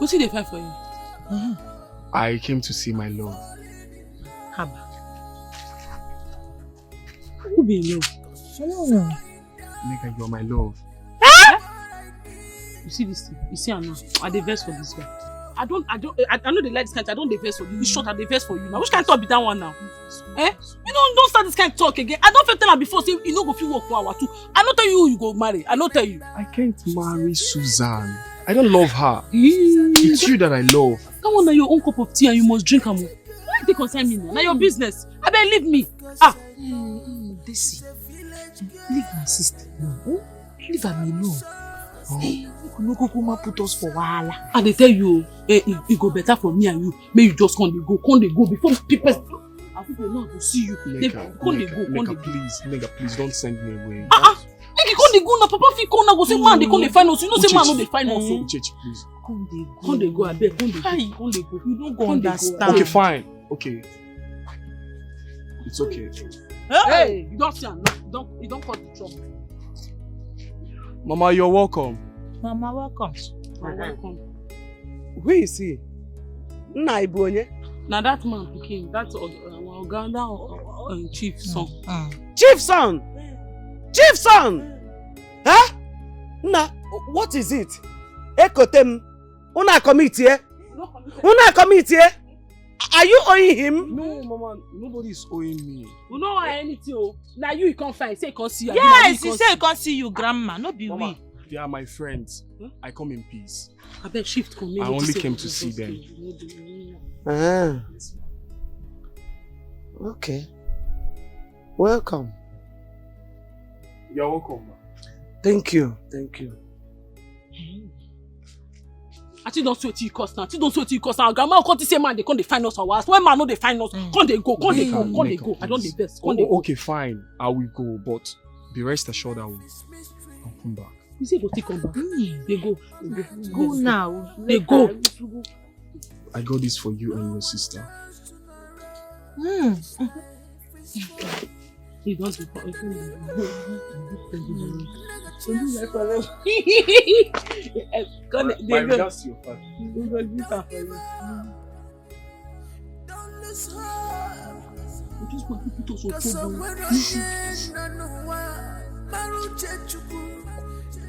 Wetin dey find for you? I came to see my love. Haba. Who be in love? Nigga, you're my love. You see this thing? You see am now? I dey vex for this guy. I don't, I don't, I, I know they like this kind of thing. I don't dey vex for you. In short, I dey vex for you now. Which kind of talk be that one now? Eh? You don't, don't start this kind of talk again. I don't fit tell her before say you no go fit work for our two. I no tell you who you go marry. I no tell you. I can't marry Susan. I don't love her. It's you that I love. That one na your own cup of tea and you must drink am. Why you dey concern me now? Na your business. Abeg leave me. Ah. Desi, leave my sister alone. Leave am alone. Make we no go go ma put us for wahala. I dey tell you, eh, e, e go better for me and you. Make you just come dey go, come dey go before people. As people now go see you. They come dey go, come dey go. Please, Nega, please don't send me away. Ah, ah. Make you come dey go now. Papa fit come now go say man dey come dey find us. You know say man no dey find us. Uchechi, please. Come dey go. Come dey go, abeg. Come dey go. Come dey go. You no go Come dey go. Understand. Okay, fine. Okay. It's okay. Hey, you don see am now. You don, you don cut the chop. Mama, you're welcome. Mama, welcome. You're welcome. Who is he? Nna, ị bụ onye? Na that man pikin, that uh, our Uganda uh, uh, chief son. Chief son! Chief son! Huh? Nna, what is it? Ekote m. Una commit here? Una commit here? Are you owing him? No, Mama, nobody is owing me. We no want anything o. Na you he come find, say he come see you. Abi na we Yes, he come say he see? Come see you, grandma. No be Mama, we. They are my friends. I come in peace. Abeg shift come. I only came to see them. Ah. Okay. Welcome. You're welcome, ma. Thank you. Thank you. I think don't see wetin you cause now. I think don't see wetin you cause now. Grandma come to say man, they come dey find us our house. When man no dey find us, come dey go, come dey go, come dey go. I don't dey vex, come dey go. Okay, fine. I will go, but be rest assured I will, I'll come back. You say go still come back. They go, they go. Go now. They go. I got this for you and your sister. Hmm. You don't do. Come, they go. Just want to put us on trouble.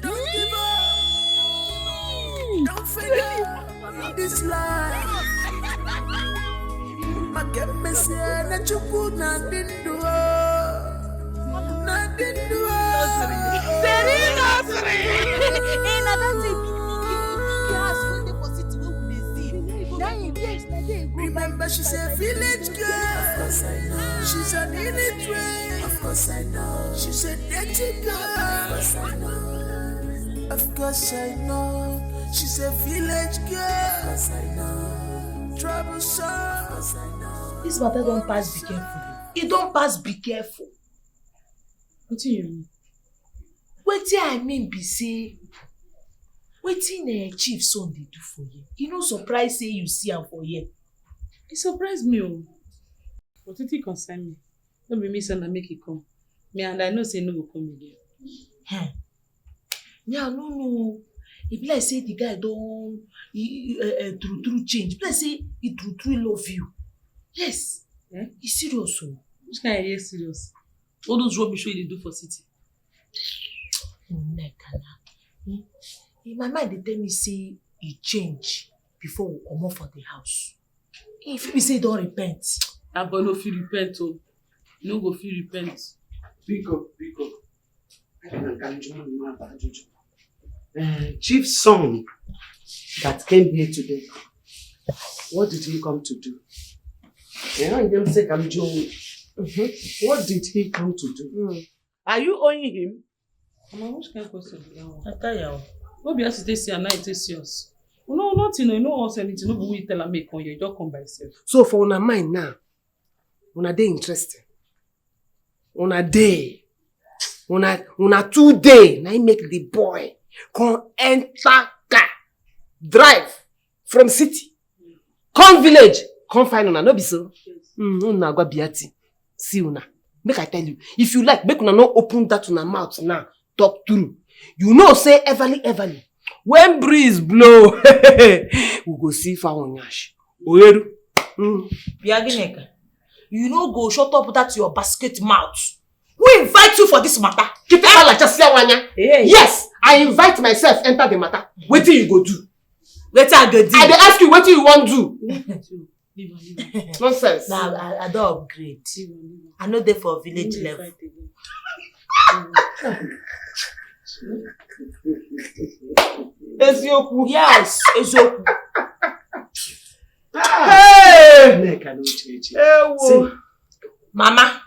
Don't give up. Don't fail. This life. Maka emesịa na Chukwu na-adị ndụ. Na-adị ndụ. Hey, na that thing big, big, big, big house wey dey for city wey we dey see. Na him, yes, na there e go. Remember, she's a village girl. Of course I know. She's an illiterate. Of course I know. She's a dirty girl. Of course I know. Of course I know. She's a village girl. Of course I know. Troublesome. Of course I know. This matter don pass be careful. E don pass be careful. Wetin you mean? Wetin I mean be say, wetin uh, chief son dey do for here? E no surprise say you see am for here. E surprise me o. But wetin concern me? No be me send am make e come. Me and I know say e no go come again. Hmm. Me, I no know. E be like say the guy don e, e, uh, uh, true true change. E be like say he true true love you. Yes. Eh? E serious o. Which kind of yes serious? All those rubbish wey you dey do for city. Nneka na. Hmm? Eh, my mind dey tell me say he change before we comot for the house. E fit be say he don repent. That boy no fit repent o. E no go fit repent. Pick up, pick up. I can come to my back, Jojo. Uh, Chief's son that came here today, what did he come to do? Eh, and dem say, "Come, Joe." What did he come to do? Are you owing him? Mama, which kind of question be that one? I tell you. No be as you take see am, now you take see us. You know nothing, you know us anything. No be we tell am make come here. You just come by yourself. So for una mind now, una dey interesting. Una dey. Una una too dey. Na im make the boy come enter car, drive from city, come village, come find una. No be so? Mm, una gwa biati. See una. Make I tell you, if you like, make una no open that una mouth now. Talk true. You know say everly everly, when breeze blow, we go see fowl nyash. Oyeru. Mm. Biagineka, you no go shut up that your basket mouth. Who invite you for this matter? Keep quiet, just say wanya. Hey. Yes, I invite myself enter the matter. Wetin you go do? Wetin I go do? I dey ask you wetin you wan do. You want me to leave am, leave am. Nonsense. Na I, I don upgrade. Leave am, leave am. I no dey for village Leave level. am. Eziokwu. Yes, eziokwu. Hey! Nneka no change. Ewo. Mama,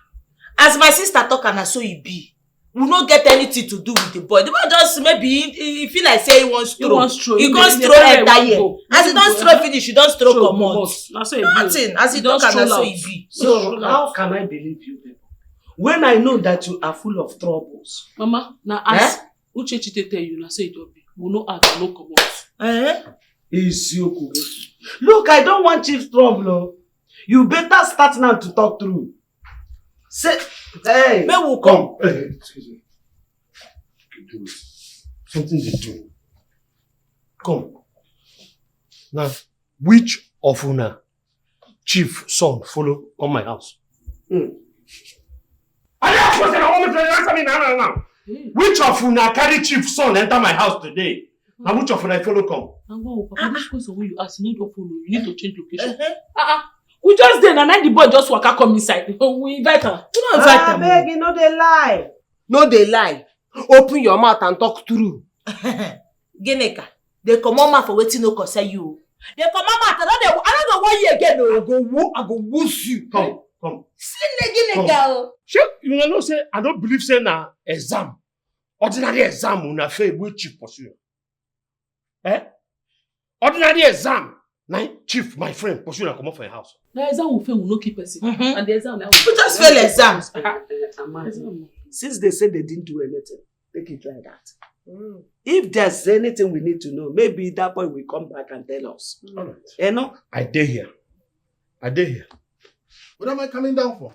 as my sister talk am, na so e be. We no get anything to do with the boy. The boy just maybe he, he feel like say he wan stroll. He wan stroll. He He come dey- he dey stroll try enter wan here. go. As he don Go. stroll finish, he don stroll Stroll comot. Comot. Na so e be o. Nothing. As he He don talk am, na stroll so out. e be. So how can I believe you people when I know that you are full of troubles? Mama, na as Uchechi take tell you, na so e just be. We no ask, no comot. Eh? Eziokwu. Look, I don't want chief trouble. Oh. You better start now to talk through. Say, hey, Make we come. Eh, excuse me. Something they do. Come. Now, which of una chief son follow come my house? Hmm. I dey ask question, I want you to answer me now, now, now. Which of una carry chief son enter my house today? Na which of una follow come? And go, Papa, this question wey you ask, you no don follow. You need to change location. Ah, ah. We just dey na, na the boy just waka come inside. We invite am. We no invite am. Abeg, you no dey lie. No dey lie. Open your mouth and talk true. Gineka, dey comot mouth for wetin no concern you. Dey comot mouth, I no dey, I no dey worry you again o. I go wo, I go woos you. Come, come. See Gineka o. Shey una know say I no believe say na exam, ordinary exam una fail wey chief pursue? Eh? Ordinary exam. Na im chief, my friend, pursue una comot for im house. Na exam we fail, we no kill person. Mhm. And the exam na We just fail exam. Since they said they didn't do anything, take it like that. If there's anything we need to know, maybe that boy will come back and tell us. All right. You know? I dey here. I dey here. What am I coming down for?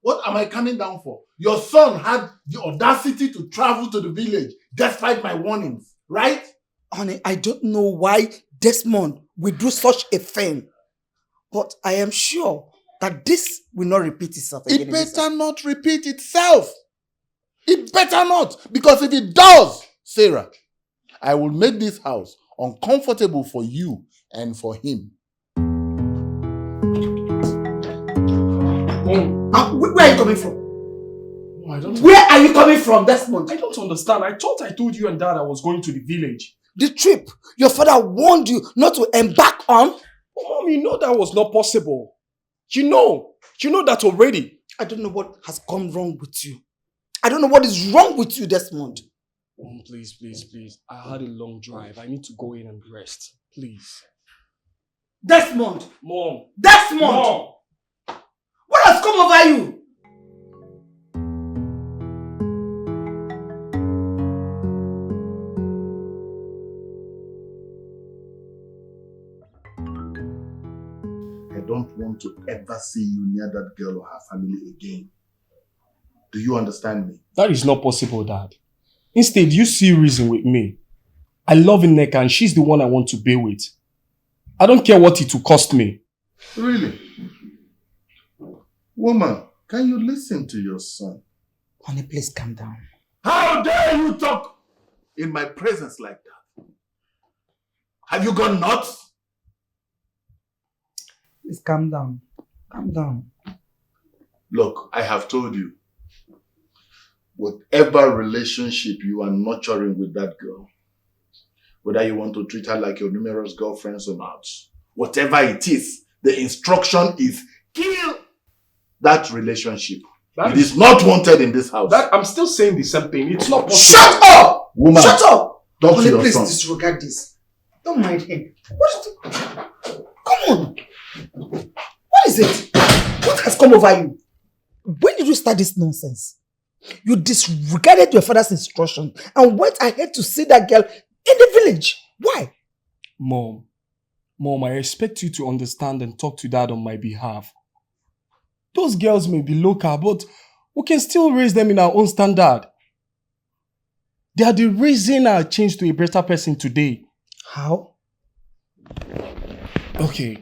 What am I coming down for? Your son had the audacity to travel to the village despite my warnings, right? Honey, I don't know why Desmond will do such a thing, but I am sure that this will not repeat itself again. It better not repeat itself. It better not, because if it does, Sarah, I will make this house uncomfortable for you and for him. Ah, wh- where are you coming from? No, I don't. Where are you coming from, Desmond? I don't understand. I thought I told you and Dad I was going to the village. The trip your father warned you not to embark on? But Mom, you know that was not possible. You know, you know that already. I don't know what has gone wrong with you. I don't know what is wrong with you, Desmond. Mom, please, please, please. I had a long drive. I need to go in and rest. Please. Desmond! Mom. Desmond! Mom. What has come over you? I don't want to ever see you near that girl or her family again. Do you understand me? That is not possible, Dad. Instead, you see reason with me. I love Nneka and she's the one I want to be with. I don't care what it will cost me. Really? Woman, can you listen to your son? Honey, please calm down. How dare you talk in my presence like that? Have you gone nuts? Please calm down. Calm down. Look, I have told you, whatever relationship you are nurturing with that girl, whether you want to treat her like your numerous girlfriends or not, whatever it is, the instruction is kill that relationship. That It is not wanted in this house. That I'm still saying the same thing. It's not possible. Shut up! Woman, Shut up! Talk to Honey, your please son. Disregard this. Don't mind him. What is it? Come on. What is it? What has come over you? When did you start this nonsense? You disregarded your father's instruction and went ahead to see that girl in the village. Why? Mom, Mom, I expect you to understand and talk to Dad on my behalf. Those girls may be local, but we can still raise them in our own standard. They are the reason I changed to a better person today. How? Okay,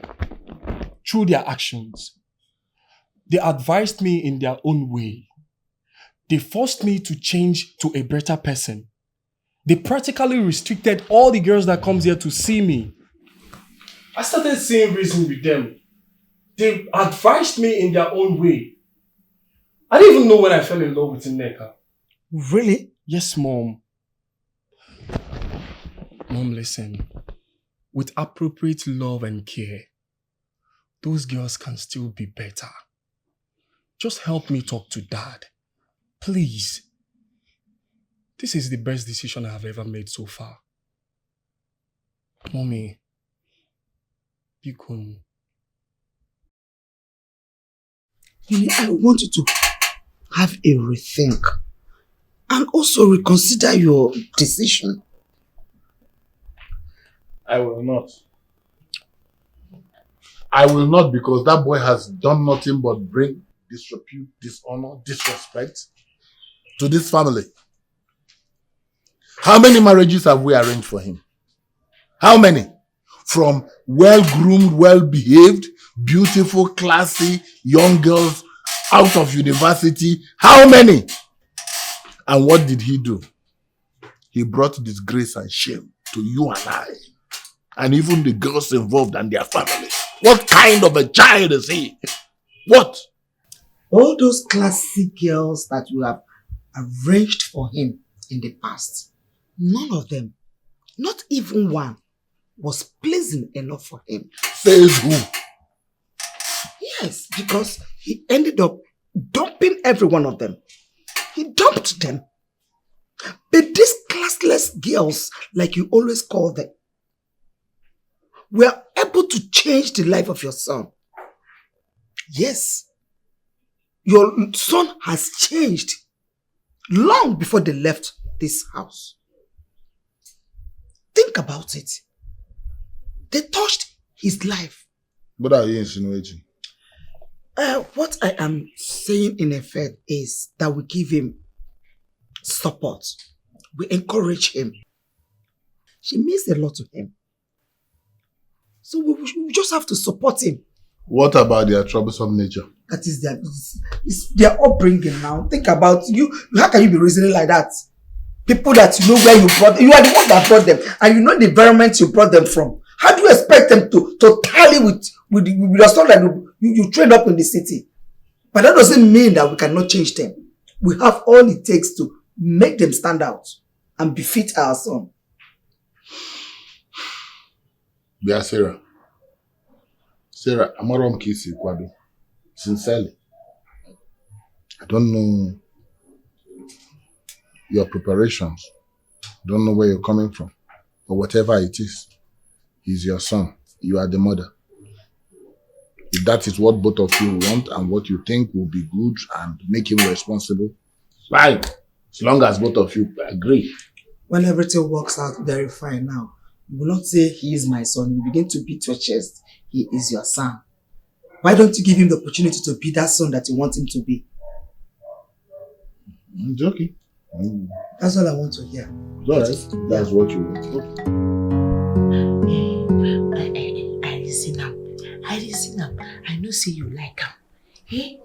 through their actions. They advised me in their own way. They forced me to change to a better person. They practically restricted all the girls that comes here to see me. I started seeing reason with them. They advised me in their own way. I didn't even know when I fell in love with Nneka. Really? Yes, Mom. Mom, listen. With appropriate love and care, those girls can still be better. Just help me talk to Dad. Please. This is the best decision I have ever made so far. Mommy, biko nu. Honey, I want you to have a rethink and also reconsider your decision. I will not. I will not, because that boy has done nothing but bring disrepute, dishonor, disrespect to this family. How many marriages have we arranged for him? How many? From well-groomed, well-behaved, beautiful, classy young girls out of university. How many? And what did he do? He brought disgrace and shame to you and I, and even the girls involved and their family. What kind of a child is he? What? All those classy girls that you have arranged for him in the past, none of them, not even one, was pleasing enough for him. Says who? Yes, because he ended up dumping every one of them. He dumped them. But these classless girls, like you always call them, We are able to change the life of your son. Yes, your son has changed long before they left this house. Think about it. They touched his life. What are you insinuating? Uh, what I am saying in effect is that we give him support. We encourage him. She means a lot to him. So we, we just have to support him. What about their troublesome nature? That is their, it's, it's their upbringing now. Think about you. How can you be reasoning like that? People that you know where you brought, you are the one that brought them, and you know the environment you brought them from. How do you expect them to to tally with with, with the stuff that you, you, you trained up in the city? But that doesn't mean that we cannot change them. We have all it takes to make them stand out and befit our son. Bia Sarah. Sarah, amarọ m ka isi kwado. Sincerely. I don't know your preparations. Don't know where you're coming from. But whatever it is, he's your son. You are the mother. If that is what both of you want and what you think will be good and make him responsible, fine. As long as both of you agree. When everything works out very fine now, you will not say he is my son. You begin to beat your chest. He is your son. Why don't you give him the opportunity to be that son that you want him to be? I'm joking. Mm. That's all I want to hear. It's all right. That's what you want. Okay. I, I, I reason am. I reason am. I know say you like am. Eh?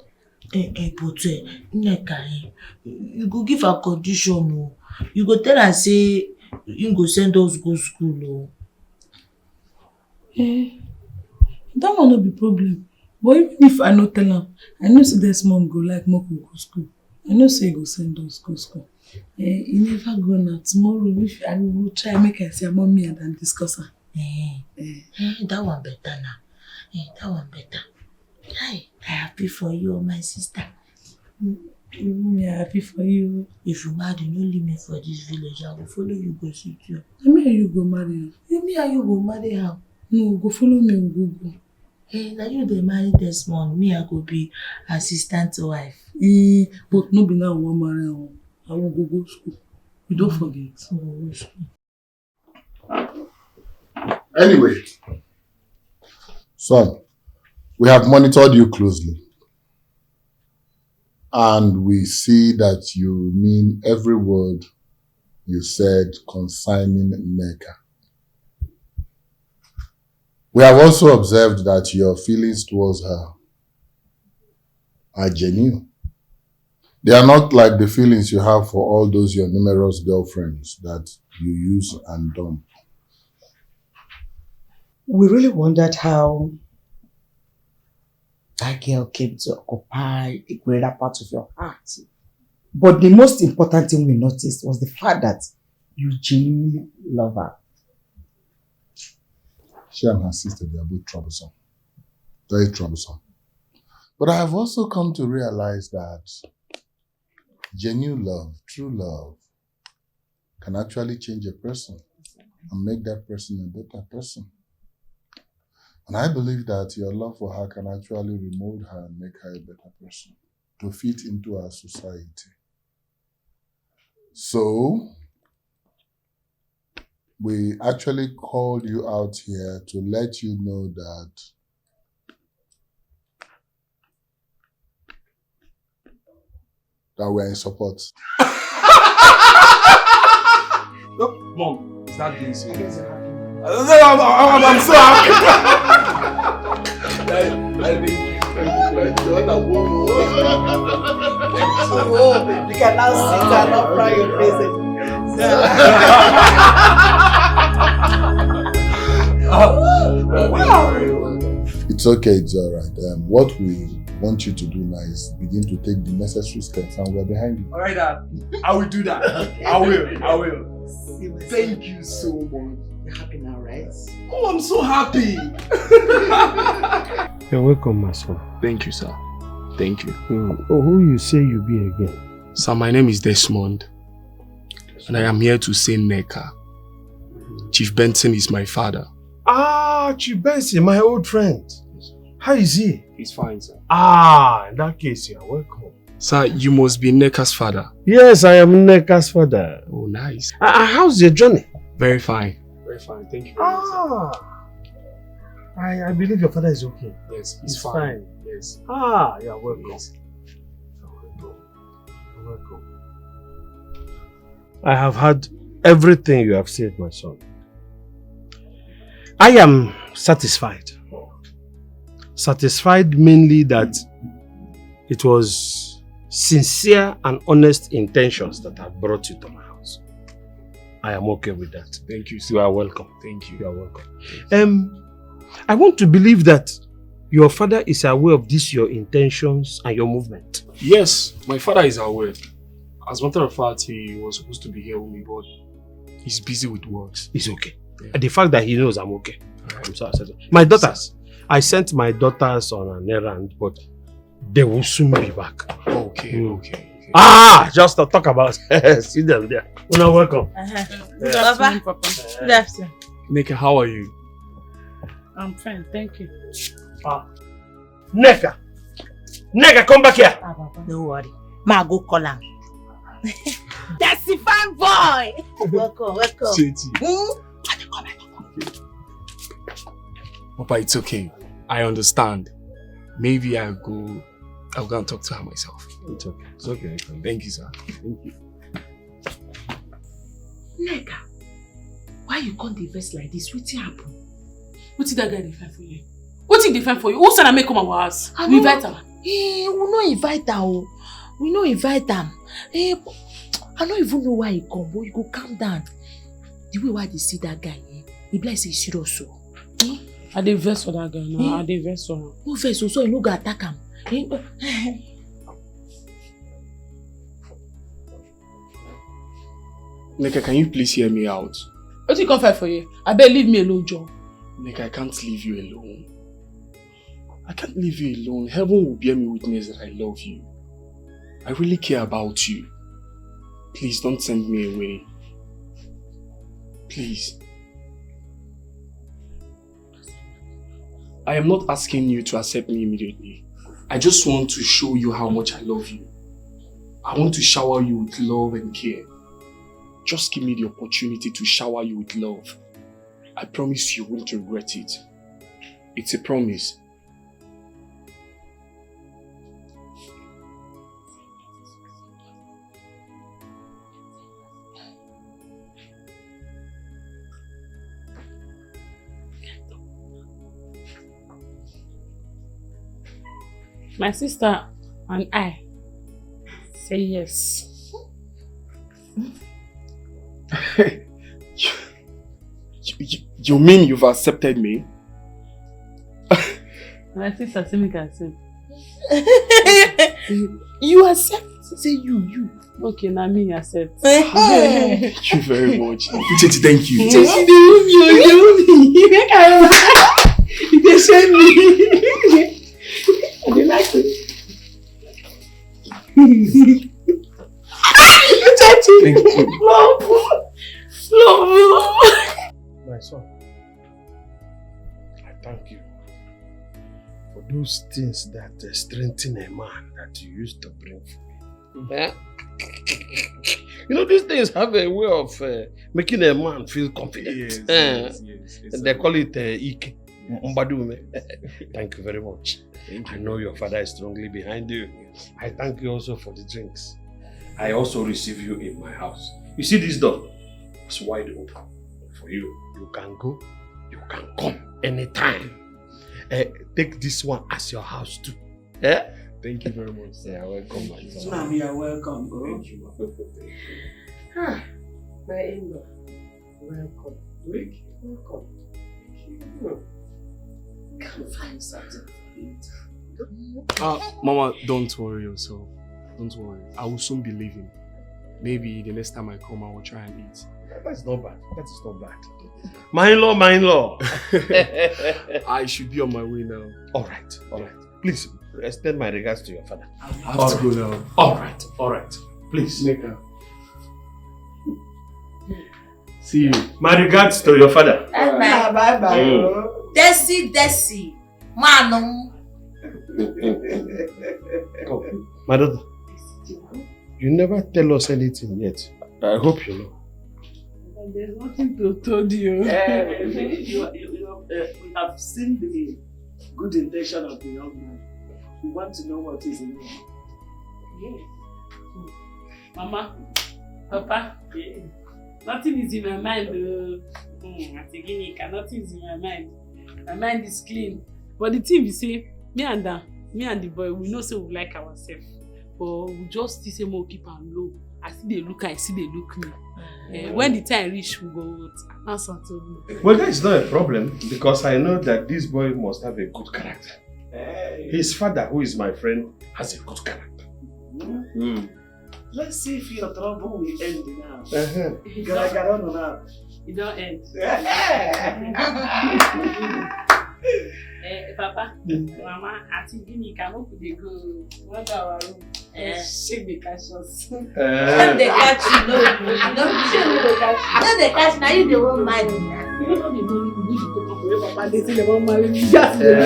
Eh, eh, but eh, Nneka, eh, you go give her condition o. You go tell her say you go send us go school o. Eh, that one no be problem. But even if I no tell am, I know say Desmond go like make we go school. I know say he go send us go school. Eh, he never go now. Tomorrow, if I will try make I see am, mommy and then discuss am. Eh, eh, that one better now. Eh, that one better. Hi, I happy for you, my sister. Me, I happy for you. If you marry, no leave me for this village. I will follow you go see you. Me and you go marry. Me and you go marry her. No, go follow me, we go go. Hey, now you dey marry Desmond. Me, I go be assistant wife. Eh, but no be now we wan marry am. I will go go school. You don't forget. We go go school. Anyway, son, we have monitored you closely. And we see that you mean every word you said concerning Nneka. We have also observed that your feelings towards her are genuine. They are not like the feelings you have for all those your numerous girlfriends that you use and dump. We really wondered how that girl came to occupy a greater part of your heart. But the most important thing we noticed was the fact that you genuinely love her. She and her sister, they are both troublesome. Very troublesome. But I have also come to realize that genuine love, true love, can actually change a person and make that person a better person. And I believe that your love for her can actually remold her and make her a better person to fit into our society. So, we actually called you out here to let you know that that we are in support. Look, mom, start being serious. I'm, I'm, I'm so happy. I, I, I, I, Oh, you can now sit and not cry your face. It's okay, it's all right. Um, what we want you to do now is begin to take the necessary steps, and we're behind you. All right, Dad. I will do that. I will. I will. Thank you so much. You're happy now, right? Oh, I'm so happy. You're welcome, my son. Thank you, sir. Thank you. Hmm. Oh, who you say you be again? Sir, my name is Desmond, and I am here to say Nneka. Chief Benson is my father. Ah, Chibensi, my old friend. How is he? He's fine, sir. Ah, in that case, you are welcome. Sir, you must be Neka's father. Yes, I am Neka's father. Oh, nice. Uh, uh, how's your journey? Very fine. Very fine. Thank you. Very much, sir. Ah, I, I believe your father is okay. Yes, he's, he's fine. Fine. Yes. Ah, you are welcome. Yes. You are welcome. You are welcome. I have heard everything you have said, my son. I am satisfied. Satisfied mainly that it was sincere and honest intentions that have brought you to my house. I am okay with that. Thank you, sir. You are welcome. Thank you. You are welcome. Um, I want to believe that your father is aware of this, your intentions and your movement. Yes, my father is aware. As a matter of fact, he was supposed to be here with me, but he's busy with works. It's okay. Yeah. The fact that he knows I'm okay. Right. I'm so accepted. My daughters, I sent my daughters on an errand, but they will soon be back. Okay, mm. Okay, okay. Ah, just to talk about see them there. You're welcome. Uh-huh. Good afternoon, Papa. Good afternoon. Nika, how are you? I'm fine, thank you. Ah. Neka! Neka, come back here! Ah, Papa. No worry. Ma go call am. That's the fine boy! Welcome, welcome. Sweetie. Hmm? Papa, it's okay. I understand. Maybe I go. I'll go and talk to her myself. It's okay. It's okay. Thank you, sir. Thank you. Neka, why you come dey vex like this? Wetin happen? Wetin that guy dey find for you? Wetin dey find for you? Who send am make come our house? We invite am. Eh, we no invite am o. We no invite am. Eh, I no even know why he come, but you go calm down. The way why I dey see that guy, eh, e be like say e serious o. Eh? I dey vex for that guy now. Eh? I dey vex for am. No vex o, so you no go attack am. Eh? Nika, can you please hear me out? Wetin come find for here? Abeg, leave me alone, John. Nika, I can't leave you alone. I can't leave you alone. Heaven will bear me witness that I love you. I really care about you. Please don't send me away. Please. I am not asking you to accept me immediately. I just want to show you how much I love you. I want to shower you with love and care. Just give me the opportunity to shower you with love. I promise you won't regret it. It's a promise. My sister and I say yes. You, you, you mean you've accepted me? My sister say make I accept. You accept? Say you, you. Okay, na me accept. Thank you very much. Titi, thank you. Titi, dey owe me, dey owe me. Make I, you dey shame me. I dey like it. Thank you. Love. Love. My son, I thank you for those things that uh, strengthen a man that you used to bring for me. Eh? You know, these things have a way of uh, making a man feel confident. Yes, eh, yes, yes, yes, they call it uh, Ike. Mbadume. Thank you very much. Thank you. I know your father is strongly behind you. I thank you also for the drinks. I also receive you in my house. You see this door? It's wide open for you. You can go, you can come anytime. Eh, take this one as your house too. Eh? Thank you very much, sir. You're welcome, my son. Ma'am, you are welcome, bro. Thank you, ma'am. Ah, my in-law. Welcome. Thank you. Welcome. Thank you. Hmm. Can find something for you to eat. Ah, Mama, don't worry yourself. Don't worry. I will soon be leaving. Maybe the next time I come, I will try and eat. That's not bad. That is not bad. My in-law, my in-law. I should be on my way now. All right, all right. Please, extend my regards to your father. I have to go now. All right, all right. Please. Later. See you. My regards to your father. Bye bye. Bye bye. Mm. Desi, Desi, man. Come, my daughter, you never tell us anything yet. I hope you know. There's nothing to tell you. Eh, you, you, you, you, uh, we have seen the good intention of the young man. We want to know what is in it. Mama, Papa, nothing is in my mind. Uh, mm, Auntie Ginika, nothing is in my mind. My mind is clean. But the thing we say, me and the, me and the boy, we know say we like ourselves. But we just still say more keep am low. I see they look, I see they look me. Uh, when the time reach, we go announce am to you. Well, that is not a problem because I know that this boy must have a good character. His father, who is my friend, has a good character. Mm. Let's see if your trouble will end now. Uh-huh. Gara gara no now. E don end. Eh, Papa, Mama, Auntie Ginika, make we dey go. One go our room. Eh, shame dey catch us. Dem dey catch you, no. No, shame no dey catch you. No dey catch, na you dey wan mind na. You no be money, you need to talk for your papa. They say they wan marry me. Just dey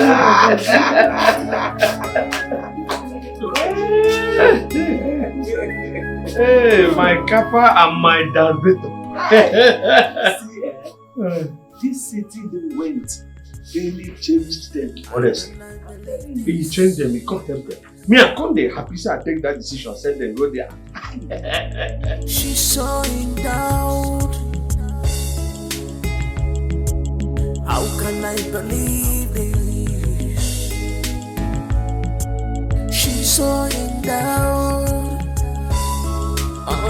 Hey, my kappa and my dandato. This city they went really changed them. Honestly, he changed them, he can't help them. Me, I can't dey happy say I take that decision, send them go there. She's so endowed. How can I believe this? She's so endowed. Oh.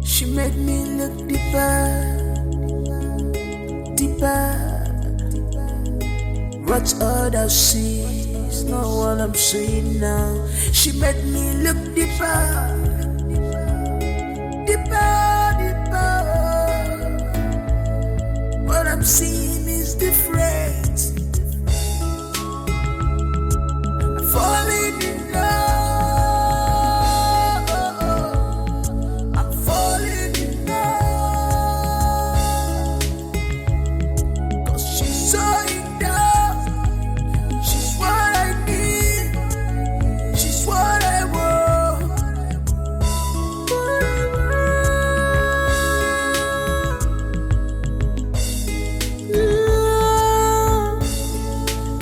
She made me look deeper, deeper. What others see is not what I'm seeing now. She made me look deeper, deeper, deeper. What I'm seeing is different. I'm falling in love. I'm falling in love. 'Cause she's so in love. She's what I need. She's what I want.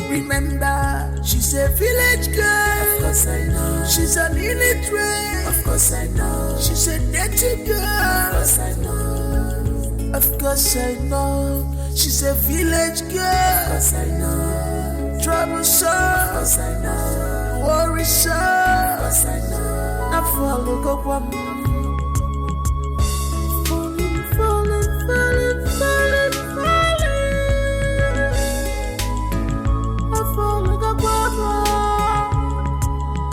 Remember, she's a village girl. Of course I know. She's an illiterate. Of course I know. She's a dirty girl. Of course I know. Of course I know. She's a village girl. Of course I know. Troublesome. Of course I know. Worrisome. Of course I know. I follow go one.